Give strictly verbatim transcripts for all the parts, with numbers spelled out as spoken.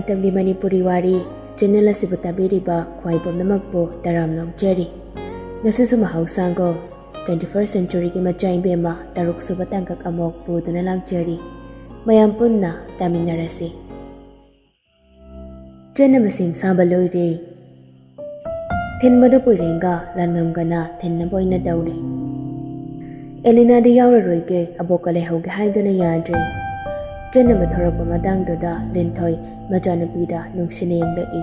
ꯃꯇꯝꯒꯤ ꯃꯅꯤꯄꯨꯔꯤ ꯋꯥꯔꯤ ꯆꯦꯅꯦꯜ ꯑꯁꯤꯕꯨ ꯇꯥꯕꯤꯔꯤꯕ ꯈ꯭ꯋꯥꯏ ꯄꯨꯝꯅꯃꯛꯄꯨ ꯇꯔꯥꯝꯅ ꯑꯣꯛꯆꯔꯤ꯫ ꯉꯁꯤꯁꯨ ꯃꯍꯧꯁꯥꯒꯨꯝ twenty first centuryꯒꯤ ꯃꯆꯥ ꯏꯕꯦꯝꯃ ꯇꯔꯨꯛ ꯁꯨꯕ ꯇꯥꯡꯀꯛ ꯑꯃꯨꯛ ꯄꯨꯗꯨꯅ ꯂꯥꯛꯆꯔꯤ꯫ ꯃꯌꯥꯝ ꯄꯨꯟꯅ ꯇꯥꯃꯤꯟꯅꯔꯁꯤ꯫ ꯆꯦꯟꯅꯕ ꯁꯦꯝ ꯁꯥꯕ ꯂꯣꯏꯔꯦ꯫ ꯊꯤꯟꯕꯗꯨ ꯄꯨꯏꯔꯦꯡꯒ ꯂꯥꯟꯉꯝꯒꯅ ꯊꯤꯟꯅꯕ ꯑꯣꯏꯅ ꯇꯧꯔꯦ꯫ ꯑꯦꯂꯤꯅꯥꯗꯤ ꯌꯥꯎꯔꯔꯣꯏꯒꯦ, ꯑꯕꯣꯛꯀ ꯂꯩꯍꯧꯒꯦ ꯍꯥꯏꯗꯨꯅ ꯌꯥꯗ꯭ꯔꯦ꯫ ꯆꯦꯟꯅꯕ ꯊꯣꯔꯛꯄ ꯃꯇꯥꯡꯗꯨꯗ ꯂꯤꯟꯊꯣꯏ ꯃꯆꯥꯅꯨꯄꯤꯗ ꯅꯨꯡꯁꯤꯅ ꯌꯦꯡꯂꯛꯏ꯫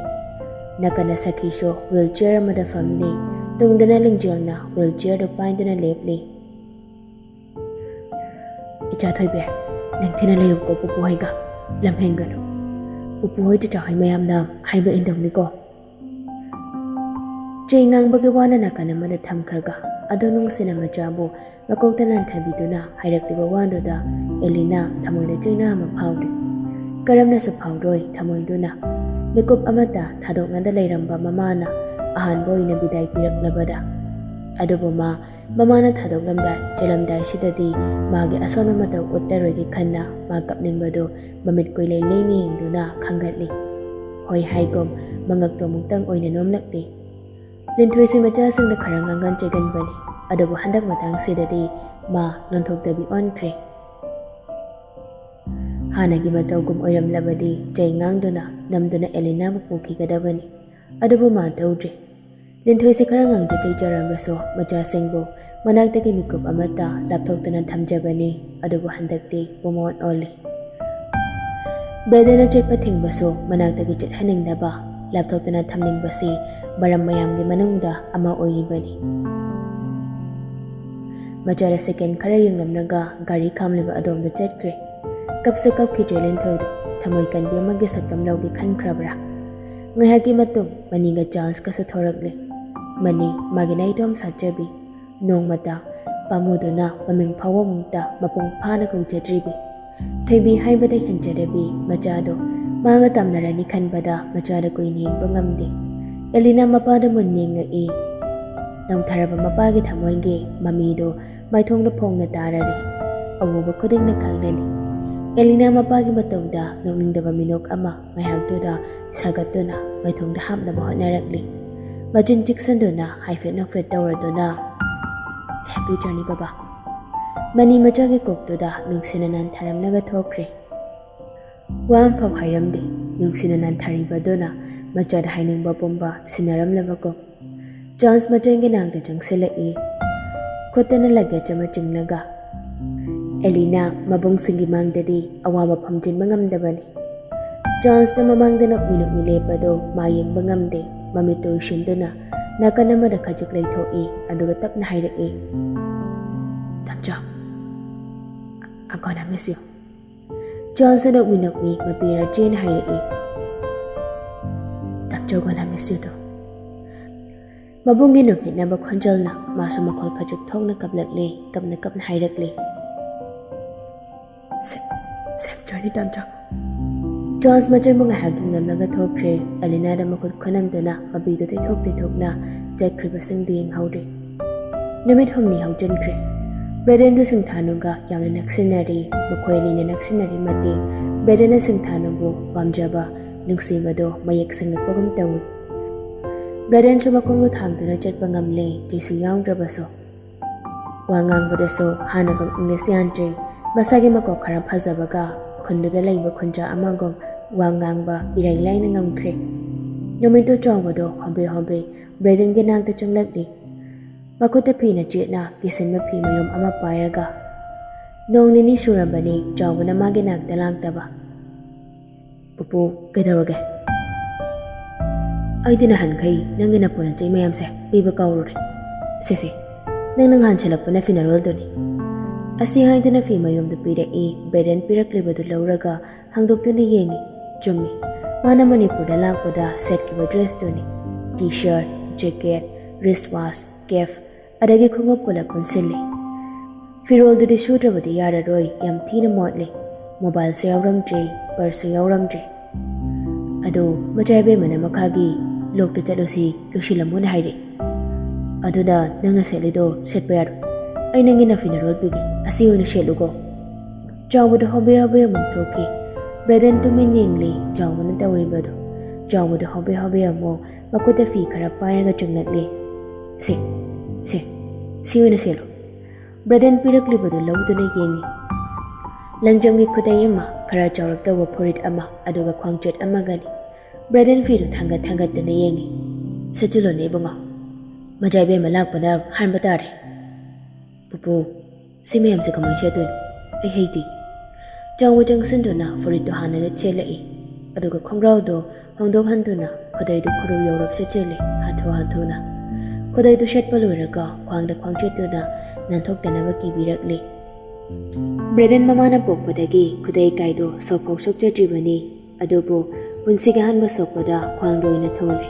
ꯅꯥꯀꯟꯗ ꯁꯈꯤꯁꯨ wheelchair ꯑꯃꯗ ꯐꯝꯂꯤ꯫ ꯇꯨꯡꯗꯅ ꯂꯤꯡꯖꯦꯜꯅ wheelchairꯗꯨ ꯄꯥꯏꯗꯨꯅ ꯂꯦꯞꯂꯤ꯫ "ꯏꯆꯥ ꯊꯣꯏꯕꯤ, ꯅꯤꯡꯊꯤꯅ ꯂꯩꯌꯨꯀꯣ ꯄꯨꯄꯨ ꯍꯣꯏꯒ꯫ ꯂꯝ ꯍꯦꯟꯒꯅꯨ꯫ ꯄꯨꯄꯨ ꯍꯣꯏ ꯆꯆꯥ ꯍꯣꯏ ꯃꯌꯥꯝꯅ ꯍꯥꯏꯕ ꯏꯟꯗꯧꯅꯤꯀꯣ꯫" ꯆꯩ ꯉꯥꯡꯕꯒꯤ ꯋꯥꯅ ꯅꯥꯀꯟ ꯑꯃꯗ ꯊꯝꯈ꯭ꯔꯒ, ꯑꯗꯨ ꯅꯨꯡꯁꯤꯅ ꯃꯆꯥꯕꯨ ꯃꯀꯣꯛꯇ ꯅꯥꯟꯊꯕꯤꯗꯨꯅ ꯍꯥꯏꯔꯛꯂꯤꯕ ꯋꯥꯗꯨꯗ ꯑꯦꯂꯤꯅꯥ ꯊꯃꯣꯏꯗ ꯆꯩꯅꯥ ꯑꯃ ꯐꯥꯎꯔꯤ꯫ ꯀꯔꯝꯅꯁꯨ ꯐꯥꯎꯔꯣꯏ ꯊꯃꯣꯏꯗꯨꯅ꯫ ꯃꯤꯀꯨꯞ ꯑꯃꯠꯇ ꯊꯥꯗꯣꯛꯅꯗ ꯂꯩꯔꯝꯕ ꯃꯃꯥꯅ ꯑꯍꯥꯟꯕ ꯑꯣꯏꯅ ꯕꯤꯗꯥꯏ ꯄꯤꯔꯛꯂꯕꯗ꯫ ꯑꯗꯨꯕꯨ ꯃꯥ ꯃꯃꯥꯅ ꯊꯥꯗꯣꯛꯂꯝꯗꯥꯏ ꯆꯦꯜꯂꯝꯗꯥꯏꯁꯤꯗꯗꯤ ꯃꯥꯒꯤ ꯑꯁꯣꯟꯕ ꯃꯇꯧ ꯎꯠꯂꯔꯣꯏꯒꯦ ꯈꯟꯅ ꯃꯥ ꯀꯞꯅꯤꯡꯕꯗꯨ ꯃꯃꯤꯠ ꯀꯨꯏꯂꯩ ꯂꯩꯅ ꯌꯦꯡꯗꯨꯅ ꯈꯪꯒꯠꯂꯤ꯫ ꯍꯣꯏ ꯍꯥꯏꯒꯨꯝ ꯃꯉꯛꯇꯣ ꯑꯃꯨꯛꯇꯪ ꯑꯣꯏꯅ ꯅꯣꯝꯂꯛꯂꯤ꯫ ꯂꯤꯟꯊꯣꯏꯁꯤ ꯃꯆꯥꯁꯤꯡꯗ ꯈꯔ ꯉꯥꯡꯒꯟ ꯆꯩꯒꯟꯕꯅꯤ, ꯑꯗꯨꯕꯨ ꯍꯟꯗꯛ ꯃꯇꯥꯡꯁꯤꯗꯗꯤ ꯃꯥ ꯂꯣꯟꯊꯣꯛꯇꯕꯤ ꯑꯣꯟꯈ꯭ꯔꯦ꯫ ꯍꯥꯟꯅꯒꯤ ꯃꯇꯧꯒꯨꯝ ꯑꯣꯏꯔꯝꯂꯕꯗꯤ ꯆꯩ ꯉꯥꯡꯗꯨꯅ ꯅꯝꯗꯨꯅ ꯑꯦꯂꯤꯅꯥꯕꯨ ꯄꯨꯈꯤꯒꯗꯕꯅꯤ꯫ ꯑꯗꯨꯕꯨ ꯃꯥ ꯇꯧꯗ꯭ꯔꯤ꯫ ꯂꯤꯟꯊꯣꯏꯁꯤ ꯈꯔ ꯉꯥꯡꯖ ꯆꯩꯖꯔꯝꯕꯁꯨ ꯃꯆꯥꯁꯤꯡꯕꯨ ꯃꯅꯥꯛꯇꯒꯤ ꯃꯤꯀꯨꯞ ꯑꯃꯠꯇ ꯂꯥꯞꯊꯣꯛꯇꯅ ꯊꯝꯖꯕꯅꯤ꯫ ꯑꯗꯨꯕꯨ ꯍꯟꯗꯛꯇꯤ ꯄꯨꯡꯑꯣꯟ ꯑꯣꯜꯂꯤ꯫ ꯕ꯭ꯔꯗꯔꯅ ꯆꯠꯄ ꯊꯤꯡꯕꯁꯨ ꯃꯅꯥꯛꯇꯒꯤ ꯆꯠꯍꯟꯅꯤꯡꯗꯕ, ꯂꯥꯞꯊꯣꯛꯇꯅ ꯊꯝꯅꯤꯡꯕꯁꯤ ꯃꯔꯝ ꯃꯌꯥꯝꯒꯤ ꯃꯅꯨꯡꯗ ꯑꯃ ꯑꯣꯏꯔꯤꯕꯅꯤ꯫ ꯃꯆꯥꯗ ꯁꯦꯀꯦꯟ ꯈꯔ ꯌꯦꯡꯂꯝꯂꯒ ꯒꯥꯔꯤ ꯈꯥꯝꯂꯤꯕ ꯑꯗꯣꯝꯗ ꯆꯠꯈ꯭ꯔꯦ꯫ ꯀꯞꯁꯨ ꯀꯞꯈꯤꯗ꯭ꯔꯦ ꯂꯤꯟꯊꯣꯏꯗꯨ꯫ ꯊꯃꯣꯏ ꯀꯟꯕꯤ ꯑꯃꯒꯤ ꯁꯛꯇꯝ ꯂꯧꯒꯦ ꯈꯟꯈ꯭ꯔꯕ꯭ꯔꯥ? ꯉꯥꯏꯍꯥꯛꯀꯤ ꯃꯇꯨꯡ ꯃꯅꯤꯒ ꯆꯥꯔꯜꯁꯀꯁꯨ ꯊꯣꯔꯛꯂꯦ꯫ ꯃꯅꯤ ꯃꯥꯒꯤ ꯅꯥꯏꯇꯣꯝ ꯁꯥꯠꯆꯕꯤ꯫ ꯅꯣꯡꯃꯇ ꯄꯥꯝꯃꯨꯗꯨꯅ ꯃꯃꯤꯡ ꯐꯥꯎꯕꯃꯨꯛꯇ ꯃꯄꯨꯡ ꯐꯥꯅ ꯀꯧꯖꯗ꯭ꯔꯤꯕꯤ꯫ ꯊꯣꯏꯕꯤ ꯍꯥꯏꯕꯗ ꯍꯦꯟꯖꯗꯕꯤ ꯃꯆꯥꯗꯣ ꯃꯥꯒ ꯇꯝꯅꯔꯅꯤ ꯈꯟꯕꯗ ꯃꯆꯥꯗ ꯀꯨꯏꯅ ꯌꯦꯡꯕ ꯉꯝꯗꯦ꯫ ꯑꯦꯂꯤꯅꯥ ꯃꯄꯥꯗ ꯃꯨꯟ ꯌꯦꯡꯉꯛꯏ꯫ ꯅꯧꯊꯔꯕ ꯃꯄꯥꯒꯤ ꯊꯃꯣꯏꯒꯤ ꯃꯃꯤꯗꯨ ꯃꯥꯏꯊꯣꯡꯗ ꯐꯣꯡꯅ ꯇꯥꯔꯔꯤ꯫ ꯑꯎꯕ ꯈꯨꯗꯤꯡꯅ ꯈꯪꯂꯅꯤ꯫ ꯑꯦꯂꯤꯅꯥ ꯃꯄꯥꯒꯤ ꯃꯇꯧꯗ ꯅꯣꯛꯅꯤꯡꯗꯕ ꯃꯤꯅꯣꯛ ꯑꯃ ꯉꯥꯏꯍꯥꯛꯇꯨꯗ ꯁꯥꯒꯠꯇꯨꯅ ꯃꯥꯏꯊꯣꯡꯗ ꯍꯥꯞꯅꯕ ꯍꯣꯠꯅꯔꯛꯂꯤ꯫ ꯃꯆꯤꯟ ꯆꯤꯛꯁꯟꯗꯨꯅ ꯍꯥꯏꯐꯦꯠ ꯅꯣꯛꯐꯦꯠ ꯇꯧꯔꯗꯨꯅ, "Happy journey, ꯕꯕꯥ!" ꯃꯅꯤ ꯃꯆꯥꯒꯤ ꯀꯣꯛꯇꯨꯗ ꯅꯨꯡꯁꯤꯅ ꯅꯥꯟꯊꯔꯝꯂꯒ ꯊꯣꯛꯈ꯭ꯔꯦ꯫ ꯋꯥ ꯑꯃꯐꯥꯎ ꯍꯥꯏꯔꯝꯗꯦ꯫ ꯅꯨꯡꯁꯤꯅ ꯅꯥꯟꯊꯔꯤꯕꯗꯨꯅ ꯃꯆꯥꯗ ꯍꯥꯏꯅꯤꯡꯕ ꯄꯨꯝꯕ ꯁꯤꯟꯅꯔꯝꯂꯕꯒꯨꯝ꯫ ꯖꯣꯟꯁ ꯃꯆꯦꯡꯒꯤ ꯅꯥꯛꯇ ꯆꯪꯁꯤꯜꯂꯛꯏ꯫ ꯈꯨꯠꯇꯅ ꯂꯒꯦꯖ ꯑꯃ ꯆꯤꯡꯂꯒ꯫ ꯑꯦꯂꯤꯅꯥ ꯃꯕꯨꯡꯁꯤꯡꯒꯤ ꯃꯥꯡꯗꯗꯤ ꯑꯋꯥꯕ ꯐꯝꯖꯤꯟꯕ ꯉꯝꯗꯕꯅꯤ꯫ ꯖꯣꯟꯁꯅ ꯃꯃꯥꯡꯗ ꯅꯣꯛꯃꯤ ꯅꯣꯛꯃꯤ ꯂꯦꯞꯄꯗꯨ ꯃꯥ ꯌꯦꯡꯕ ꯉꯝꯗꯦ꯫ ꯃꯃꯤꯠꯇꯨ ꯎꯏꯁꯤꯟꯗꯨꯅ ꯅꯥꯀꯟ ꯑꯃꯗ ꯈꯖꯤꯛ ꯂꯩꯊꯣꯛꯏ, ꯑꯗꯨꯒ ꯇꯞꯅ ꯍꯥꯏꯔꯛꯏ, "ꯇꯥꯃꯣꯆꯧ, I'm gonna miss you." ꯖꯣꯟꯁꯅ ꯅꯣꯛꯃꯤ ꯅꯣꯛꯃꯤ ꯃꯄꯤ ꯔꯥꯆꯦꯟ ꯍꯥꯏꯔꯛꯏ, "ꯇꯥꯃꯣꯆꯧ, gonna miss you too." ꯃꯕꯨꯡꯒꯤ ꯅꯣꯛꯈꯤꯅꯕ ꯈꯣꯟꯖꯦꯜꯅ ꯃꯥꯁꯨ ꯃꯈꯣꯜ ꯈꯖꯤꯛ ꯊꯣꯛꯅ ꯀꯞꯂꯛꯂꯦ, ꯀꯞꯅ ꯀꯞꯅ ꯍꯥꯏꯔꯛꯂꯦ, "Safe, safe journey, ꯇꯥꯃꯣꯆꯧ." ꯖꯣꯟꯁ ꯃꯆꯦꯝꯕꯨ ꯉꯥꯏꯍꯥꯛ ꯌꯦꯡꯂꯝꯂꯒ ꯊꯣꯛꯈ꯭ꯔꯦ꯫ ꯑꯦꯂꯤꯅꯥꯗ ꯃꯈꯨꯠ ꯈꯨꯅꯝꯗꯨꯅ ꯃꯄꯤꯗꯨ ꯇꯩꯊꯣꯛ ꯇꯩꯊꯣꯛꯅ ꯆꯠꯈ꯭ꯔꯤꯕꯁꯤꯡꯗꯨ ꯌꯦꯡꯍꯧꯔꯦ꯫ ꯅꯨꯃꯤꯠ ꯍꯨꯝꯅꯤ ꯍꯧꯖꯤꯟꯈ꯭ꯔꯦ꯫ ꯕ꯭ꯔꯦꯗꯦꯟꯗꯨ ꯁꯤꯡꯊꯥꯅꯨꯒ ꯌꯥꯝꯅ ꯅꯛꯁꯤꯟꯅꯔꯤ꯫ ꯃꯈꯣꯏ ꯑꯅꯤꯅ ꯅꯛꯁꯤꯟꯅꯔꯤ ꯃꯇꯤꯛ ꯕ꯭ꯔꯦꯗꯦꯟꯅ ꯁꯤꯡꯊꯥꯅꯨꯕꯨ ꯄꯥꯝꯖꯕ, ꯅꯨꯡꯁꯤꯕꯗꯣ ꯃꯌꯦꯛ ꯁꯦꯡꯂꯛꯄꯒꯨꯝ ꯇꯧꯏ꯫ ꯕ꯭ꯔꯦꯗꯦꯟꯁꯨ ꯃꯈꯣꯡꯗꯨ ꯊꯥꯡꯗꯨꯅ ꯆꯠꯄ ꯉꯝꯂꯦ, ꯖꯤꯁꯨ ꯌꯥꯎꯗ꯭ꯔꯕꯁꯨ꯫ ꯋꯥ ꯉꯥꯡꯕꯗꯁꯨ ꯍꯥꯟꯅꯒꯨꯝ ꯏꯪꯂꯤꯁ ꯌꯥꯟꯗ꯭ꯔꯦ꯫ ꯃꯁꯥꯒꯤ ꯃꯀꯣꯛ ꯈꯔ ꯐꯖꯕꯒ ꯈꯨꯟꯗꯨꯗ ꯂꯩꯕ ꯈꯨꯟꯖꯥ ꯑꯃꯒꯨꯝ ꯋꯥ ꯉꯥꯡꯕ ꯏꯔꯥꯏ ꯂꯥꯏꯅ ꯉꯝꯈ꯭ꯔꯦ꯫ ꯅꯨꯃꯤꯠꯇꯨ ꯆꯥꯎꯕꯗꯣ ꯍꯣꯕꯦ ꯍꯣꯕꯦ ꯕ꯭ꯔꯦꯗꯦꯟꯒꯤ ꯅꯥꯛꯇ ꯆꯪꯂꯛꯂꯤ꯫ ꯃꯈꯨꯠꯇ ꯐꯤꯅ ꯆꯦꯠꯅ ꯀꯤꯁꯤꯟꯕ ꯐꯤ ꯃꯌꯨꯝ ꯑꯃ ꯄꯥꯏꯔꯒ꯫ ꯅꯣꯡ ꯅꯤꯅꯤ ꯁꯨꯔꯕꯅꯤ ꯆꯥꯎꯕꯅ ꯃꯥꯒꯤ ꯅꯥꯛꯇ ꯂꯥꯛꯇꯕ꯫ "ꯄꯨꯄꯨ, ꯀꯩꯗꯧꯔꯒꯦ?" "ꯑꯩꯗꯤ ꯅꯍꯥꯟꯈꯩ ꯅꯪꯒꯤ ꯅꯄꯨ ꯅꯆꯩ ꯃꯌꯥꯝꯁꯦ ꯄꯤꯕ ꯀꯥꯎꯔꯨꯔꯦ꯫ ꯁꯦ ꯁꯦ, ꯅꯪꯅ ꯅꯍꯥꯟ ꯁꯦꯠꯂꯛꯄ ꯅꯐꯤ ꯅꯔꯣꯜꯗꯨꯅꯤ꯫" ꯑꯁꯤ ꯍꯥꯏꯗꯨꯅ ꯐꯤ ꯃꯌꯨꯝꯗꯨ ꯄꯤꯔꯛꯏ꯫ ꯕ꯭ꯔꯦꯗꯦꯟ ꯄꯤꯔꯛꯂꯤꯕꯗꯨ ꯂꯧꯔꯒ ꯍꯥꯡꯗꯣꯛꯇꯨꯅ ꯌꯦꯡꯉꯤ꯫ ꯆꯨꯝꯃꯤ, ꯃꯥꯅ ꯃꯅꯤꯄꯨꯔꯗ ꯂꯥꯛꯄꯗ ꯁꯦꯠꯈꯤꯕ ꯗ꯭ꯔꯦꯁꯇꯨꯅꯤ꯫ ꯇꯤ ꯁꯥꯔꯠ, ꯖꯦꯀꯦꯠ, ꯔꯤꯁ ꯋꯥꯁ, ꯀꯦꯞ, ꯑꯗꯒꯤ ꯈꯣꯡꯎꯞ ꯄꯨꯂꯞ ꯄꯨꯟꯁꯤꯜꯂꯤ꯫ ꯐꯤꯔꯣꯜꯗꯨꯗꯤ ꯁꯨꯗ꯭ꯔꯕꯗꯤ ꯌꯥꯔꯔꯣꯏ, ꯌꯥꯝ ꯊꯤꯅ ꯃꯣꯠꯂꯤ꯫ ꯃꯣꯕꯥꯏꯜꯁꯨ ꯌꯥꯎꯔꯝꯗ꯭ꯔꯦ, ꯄꯔꯁꯁꯨ ꯌꯥꯎꯔꯝꯗ꯭ꯔꯦ꯫ ꯑꯗꯣ ꯃꯆꯥ ꯏꯕꯦꯝꯃꯅ ꯃꯈꯥꯒꯤ ꯂꯣꯛꯇ ꯆꯠꯂꯨꯁꯤ, ꯂꯣꯏꯁꯤꯜꯂꯝꯃꯣꯅ ꯍꯥꯏꯔꯛꯏ꯫ ꯑꯗꯨꯅ ꯅꯪꯅ ꯁꯦꯠꯂꯤꯗꯣ ꯁꯦꯠꯄ ꯌꯥꯔꯣꯏ꯫ ꯑꯩ ꯅꯪꯒꯤ ꯅꯐꯤ ꯅꯔꯣꯜ ꯄꯤꯒꯦ, ꯑꯁꯤ ꯑꯣꯏꯅ ꯁꯦꯠꯂꯨꯀꯣ꯫ ꯆꯥꯎꯕꯗ ꯍꯣꯕꯦ ꯍꯣꯕꯦ ꯑꯃꯨꯛ ꯊꯣꯛꯈꯤ꯫ ꯕ꯭ꯔꯦꯗꯟ ꯇꯨꯃꯤꯟ ꯌꯦꯡꯂꯤ ꯆꯥꯎꯕꯅ ꯇꯧꯔꯤꯕꯗꯨ꯫ ꯆꯥꯎꯕꯗ ꯍꯣꯕꯦ ꯍꯣꯕꯦ ꯑꯃꯨꯛ ꯃꯈꯨꯠꯇ ꯐꯤ ꯈꯔ ꯄꯥꯏꯔꯒ ꯆꯪꯂꯛꯂꯤ꯫ "ꯁꯦ, ꯁꯦ, ꯁꯤ ꯑꯣꯏꯅ ꯁꯦꯠꯂꯨ꯫" ꯕ꯭ꯔꯦꯗꯟ ꯄꯤꯔꯛꯂꯤꯕꯗꯨ ꯂꯧꯗꯨꯅ ꯌꯦꯡꯉꯤ꯫ ꯂꯪꯖꯝꯒꯤ ꯈꯨꯗꯩ ꯑꯃ, ꯈꯔ ꯆꯥꯎꯔꯞ ꯇꯧꯕ ꯐꯨꯔꯤꯠ ꯑꯃ, ꯑꯗꯨꯒ ꯈ꯭ꯋꯥꯡꯆꯦꯠ ꯑꯃꯒꯅꯤ꯫ ꯕ꯭ꯔꯦꯗꯟ ꯐꯤꯗꯨ ꯊꯥꯡꯒꯠ ꯊꯥꯡꯒꯠꯇꯨꯅ ꯌꯦꯡꯉꯤ꯫ "ꯁꯦꯠꯆꯤꯜꯂꯣꯅꯦ ꯏꯕꯨꯡꯉꯣ꯫ ꯃꯆꯥ ꯏꯕꯦꯝꯃ ꯂꯥꯛꯄꯅ ꯍꯥꯟꯕ ꯇꯥꯔꯦ꯫" "ꯄꯨꯄꯨ, ꯁꯤ ꯃꯌꯥꯝꯁꯦ ꯀꯃꯥꯏꯅ ꯁꯦꯠꯇꯣꯏꯅꯣ? ꯑꯩ ꯍꯩꯇꯦ꯫" ꯆꯥꯎꯕ ꯆꯪꯁꯤꯟꯗꯨꯅ ꯐꯨꯔꯤꯠꯇꯨ ꯍꯥꯟꯅ ꯂꯤꯠ ꯁꯦꯠꯂꯛꯏ꯫ ꯑꯗꯨꯒ ꯈꯣꯡꯒ꯭ꯔꯥꯎꯗꯨ ꯍꯣꯡꯗꯣꯛꯍꯟꯗꯨꯅ ꯈꯨꯗꯩꯗꯨ ꯈꯨꯔꯨ ꯌꯧꯔꯞ ꯁꯦꯠꯆꯤꯜꯂꯤ ꯍꯥꯊꯨ ꯍꯥꯊꯨꯅ꯫ ꯈꯨꯗꯩꯗꯨ ꯁꯦꯠꯄ ꯂꯣꯏꯔꯒ ꯈ꯭ꯋꯥꯡꯗ ꯈ꯭ꯋꯥꯡꯆꯦꯠꯇꯨꯅ ꯅꯥꯟꯊꯣꯛꯇꯅꯕ ꯀꯤꯕꯤꯔꯛꯂꯤ꯫ ꯕ꯭ꯔꯦꯗꯟ ꯃꯃꯥꯅ ꯄꯣꯛꯄꯗꯒꯤ ꯈꯨꯗꯩ ꯀꯥꯏꯗꯨ ꯁꯣꯛꯐꯥꯎ ꯁꯣꯛꯆꯗ꯭ꯔꯤꯕꯅꯤ꯫ ꯑꯗꯨꯕꯨ ꯄꯨꯟꯁꯤꯒꯤ ꯑꯍꯥꯟꯕ ꯁꯣꯛꯄꯗ ꯈ꯭ꯋꯥꯡꯗ ꯑꯣꯏꯅ ꯊꯣꯜꯂꯦ꯫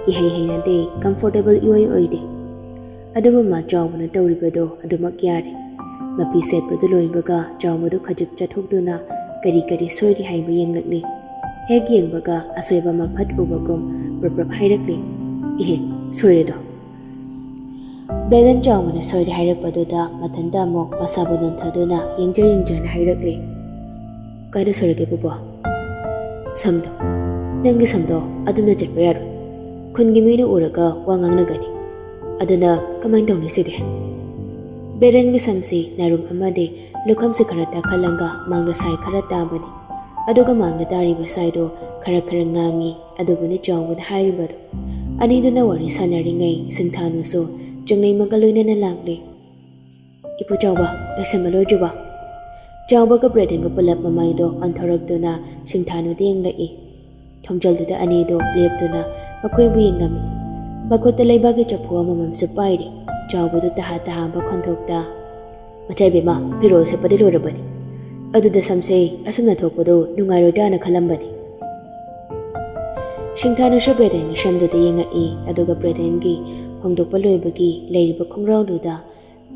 ꯏꯍꯩ ꯍꯩꯅꯗꯦ, ꯀꯝꯐꯣꯔꯇꯦꯕꯜ ꯏꯑꯣꯏ ꯑꯣꯏꯗꯦ꯫ ꯑꯗꯨꯕꯨ ꯃꯥ ꯆꯥꯎꯕꯅ ꯇꯧꯔꯤꯕꯗꯣ ꯑꯗꯨꯃꯛ ꯌꯥꯔꯦ꯫ ꯃꯐꯤ ꯁꯦꯠꯄꯗꯨ ꯂꯣꯏꯕꯒ ꯆꯥꯎꯕꯗꯨ ꯈꯖꯤꯛ ꯆꯠꯊꯣꯛꯇꯨꯅ ꯀꯔꯤ ꯀꯔꯤ ꯁꯣꯏꯔꯤ ꯍꯥꯏꯕ ꯌꯦꯡꯂꯛꯂꯤ꯫ ꯍꯦꯛ ꯌꯦꯡꯕꯒ ꯑꯁꯣꯏꯕ ꯑꯃ ꯐꯠ ꯎꯕꯒꯨꯝ ꯄ꯭ꯔꯞ ꯄ꯭ꯔꯞ ꯍꯥꯏꯔꯛꯂꯤ, "ꯏꯍꯦ, ꯁꯣꯏꯔꯦꯗꯣ꯫" ꯕ꯭ꯔꯦꯗꯟ ꯆꯥꯎꯕꯅ ꯁꯣꯏꯔꯦ ꯍꯥꯏꯔꯛꯄꯗꯨꯗ ꯃꯊꯟꯇ ꯑꯃꯨꯛ ꯃꯁꯥꯕꯨ ꯅꯣꯟꯊꯗꯨꯅ ꯌꯦꯡꯖ ꯌꯦꯡꯖꯅ ꯍꯥꯏꯔꯛꯂꯤ, "ꯀꯥꯏꯗ ꯁꯣꯏꯔꯒꯦ ꯄꯨꯄꯨ?" "ꯁꯝꯗꯣ, ꯅꯪꯒꯤ ꯁꯝꯗꯣ ꯑꯗꯨꯝꯅ ꯆꯠꯄ ꯌꯥꯔꯣꯏ꯫ ꯈꯨꯟꯒꯤ ꯃꯤꯅ ꯎꯔꯒ ꯋꯥ ꯉꯥꯡꯅꯒꯅꯤ꯫ ꯑꯗꯨꯅ ꯀꯃꯥꯏꯅ ꯇꯧꯅꯤ ꯁꯤꯗꯤ?" ꯕ꯭ꯔꯦꯗꯟꯒꯤ ꯁꯝꯁꯤ ꯅꯥꯔꯨꯝ ꯑꯃꯗꯤ ꯂꯨꯈꯝꯁꯤ ꯈꯔ ꯇꯥꯈꯠꯂꯒ ꯃꯥꯡꯗ ꯁꯥꯏ ꯈꯔ ꯇꯥꯕꯅꯤ꯫ ꯑꯗꯨꯒ ꯃꯥꯡꯗ ꯇꯥꯔꯤꯕ ꯁꯥꯏꯗꯣ ꯈꯔ ꯈꯔ ꯉꯥꯡꯉꯤ꯫ ꯑꯗꯨꯕꯨꯅꯤ ꯆꯥꯎꯕꯅ ꯍꯥꯏꯔꯤꯕꯗꯣ꯫ ꯑꯅꯤꯗꯨꯅ ꯋꯥꯔꯤ ꯁꯥꯟꯅꯔꯤꯉꯩ ꯁꯤꯡꯊꯥꯅꯨꯁꯨ ꯆꯤꯡꯂꯩꯃꯒ ꯂꯣꯏꯅꯅ ꯂꯥꯛꯂꯤ꯫ "ꯏꯄꯨ ꯆꯥꯎꯕ, ꯂꯣꯏꯁꯤꯟꯕ ꯂꯣꯏꯗ꯭ꯔꯤꯕꯣ?" ꯆꯥꯎꯕꯒ ꯕ꯭ꯔꯦꯗꯟꯒ ꯄꯨꯂꯞ ꯃꯃꯥꯏꯗꯣ ꯑꯣꯟꯊꯣꯔꯛꯇꯨꯅ ꯁꯤꯡꯊꯥꯅꯨꯗ ꯌꯦꯡꯂꯛꯏ꯫ ꯊꯣꯡꯖꯜꯗꯨꯗ ꯑꯅꯤꯗꯣ ꯂꯦꯞꯇꯨꯅ ꯃꯈꯣꯏꯕꯨ ꯌꯦꯡꯂꯝꯃꯤ꯫ ꯃꯈꯨꯠꯇ ꯂꯩꯕꯥꯛꯀꯤ ꯆꯐꯨ ꯑꯃꯃꯝꯁꯨ ꯄꯥꯏꯔꯤ꯫ ꯆꯥꯎꯕꯗꯨ ꯇꯍꯥ ꯇꯍꯥꯕ ꯈꯣꯟꯊꯣꯛꯇ, "ꯃꯆꯥ ꯏꯕꯦꯝꯃ, ꯐꯤꯔꯣꯜ ꯁꯦꯠꯄꯗꯤ ꯂꯣꯏꯔꯕꯅꯤ꯫ ꯑꯗꯨꯗ ꯁꯝꯁꯦ ꯑꯁꯨꯝꯅ ꯊꯣꯛꯄꯗꯣ ꯅꯨꯡꯉꯥꯏꯔꯣꯏꯗ꯭ꯔꯥꯅ ꯈꯜꯂꯝꯕꯅꯤ꯫" ꯁꯤꯡꯊꯥꯅꯨꯁꯨ ꯕ꯭ꯔꯦꯗꯟꯒꯤ ꯁꯝꯗꯨꯗ ꯌꯦꯡꯉꯛꯏ, ꯑꯗꯨꯒ ꯕ꯭ꯔꯦꯗꯟꯒꯤ ꯍꯣꯡꯗꯣꯛꯄ ꯂꯣꯏꯕꯒꯤ ꯂꯩꯔꯤꯕ ꯈꯣꯡꯒ꯭ꯔꯥꯎꯗꯨꯗ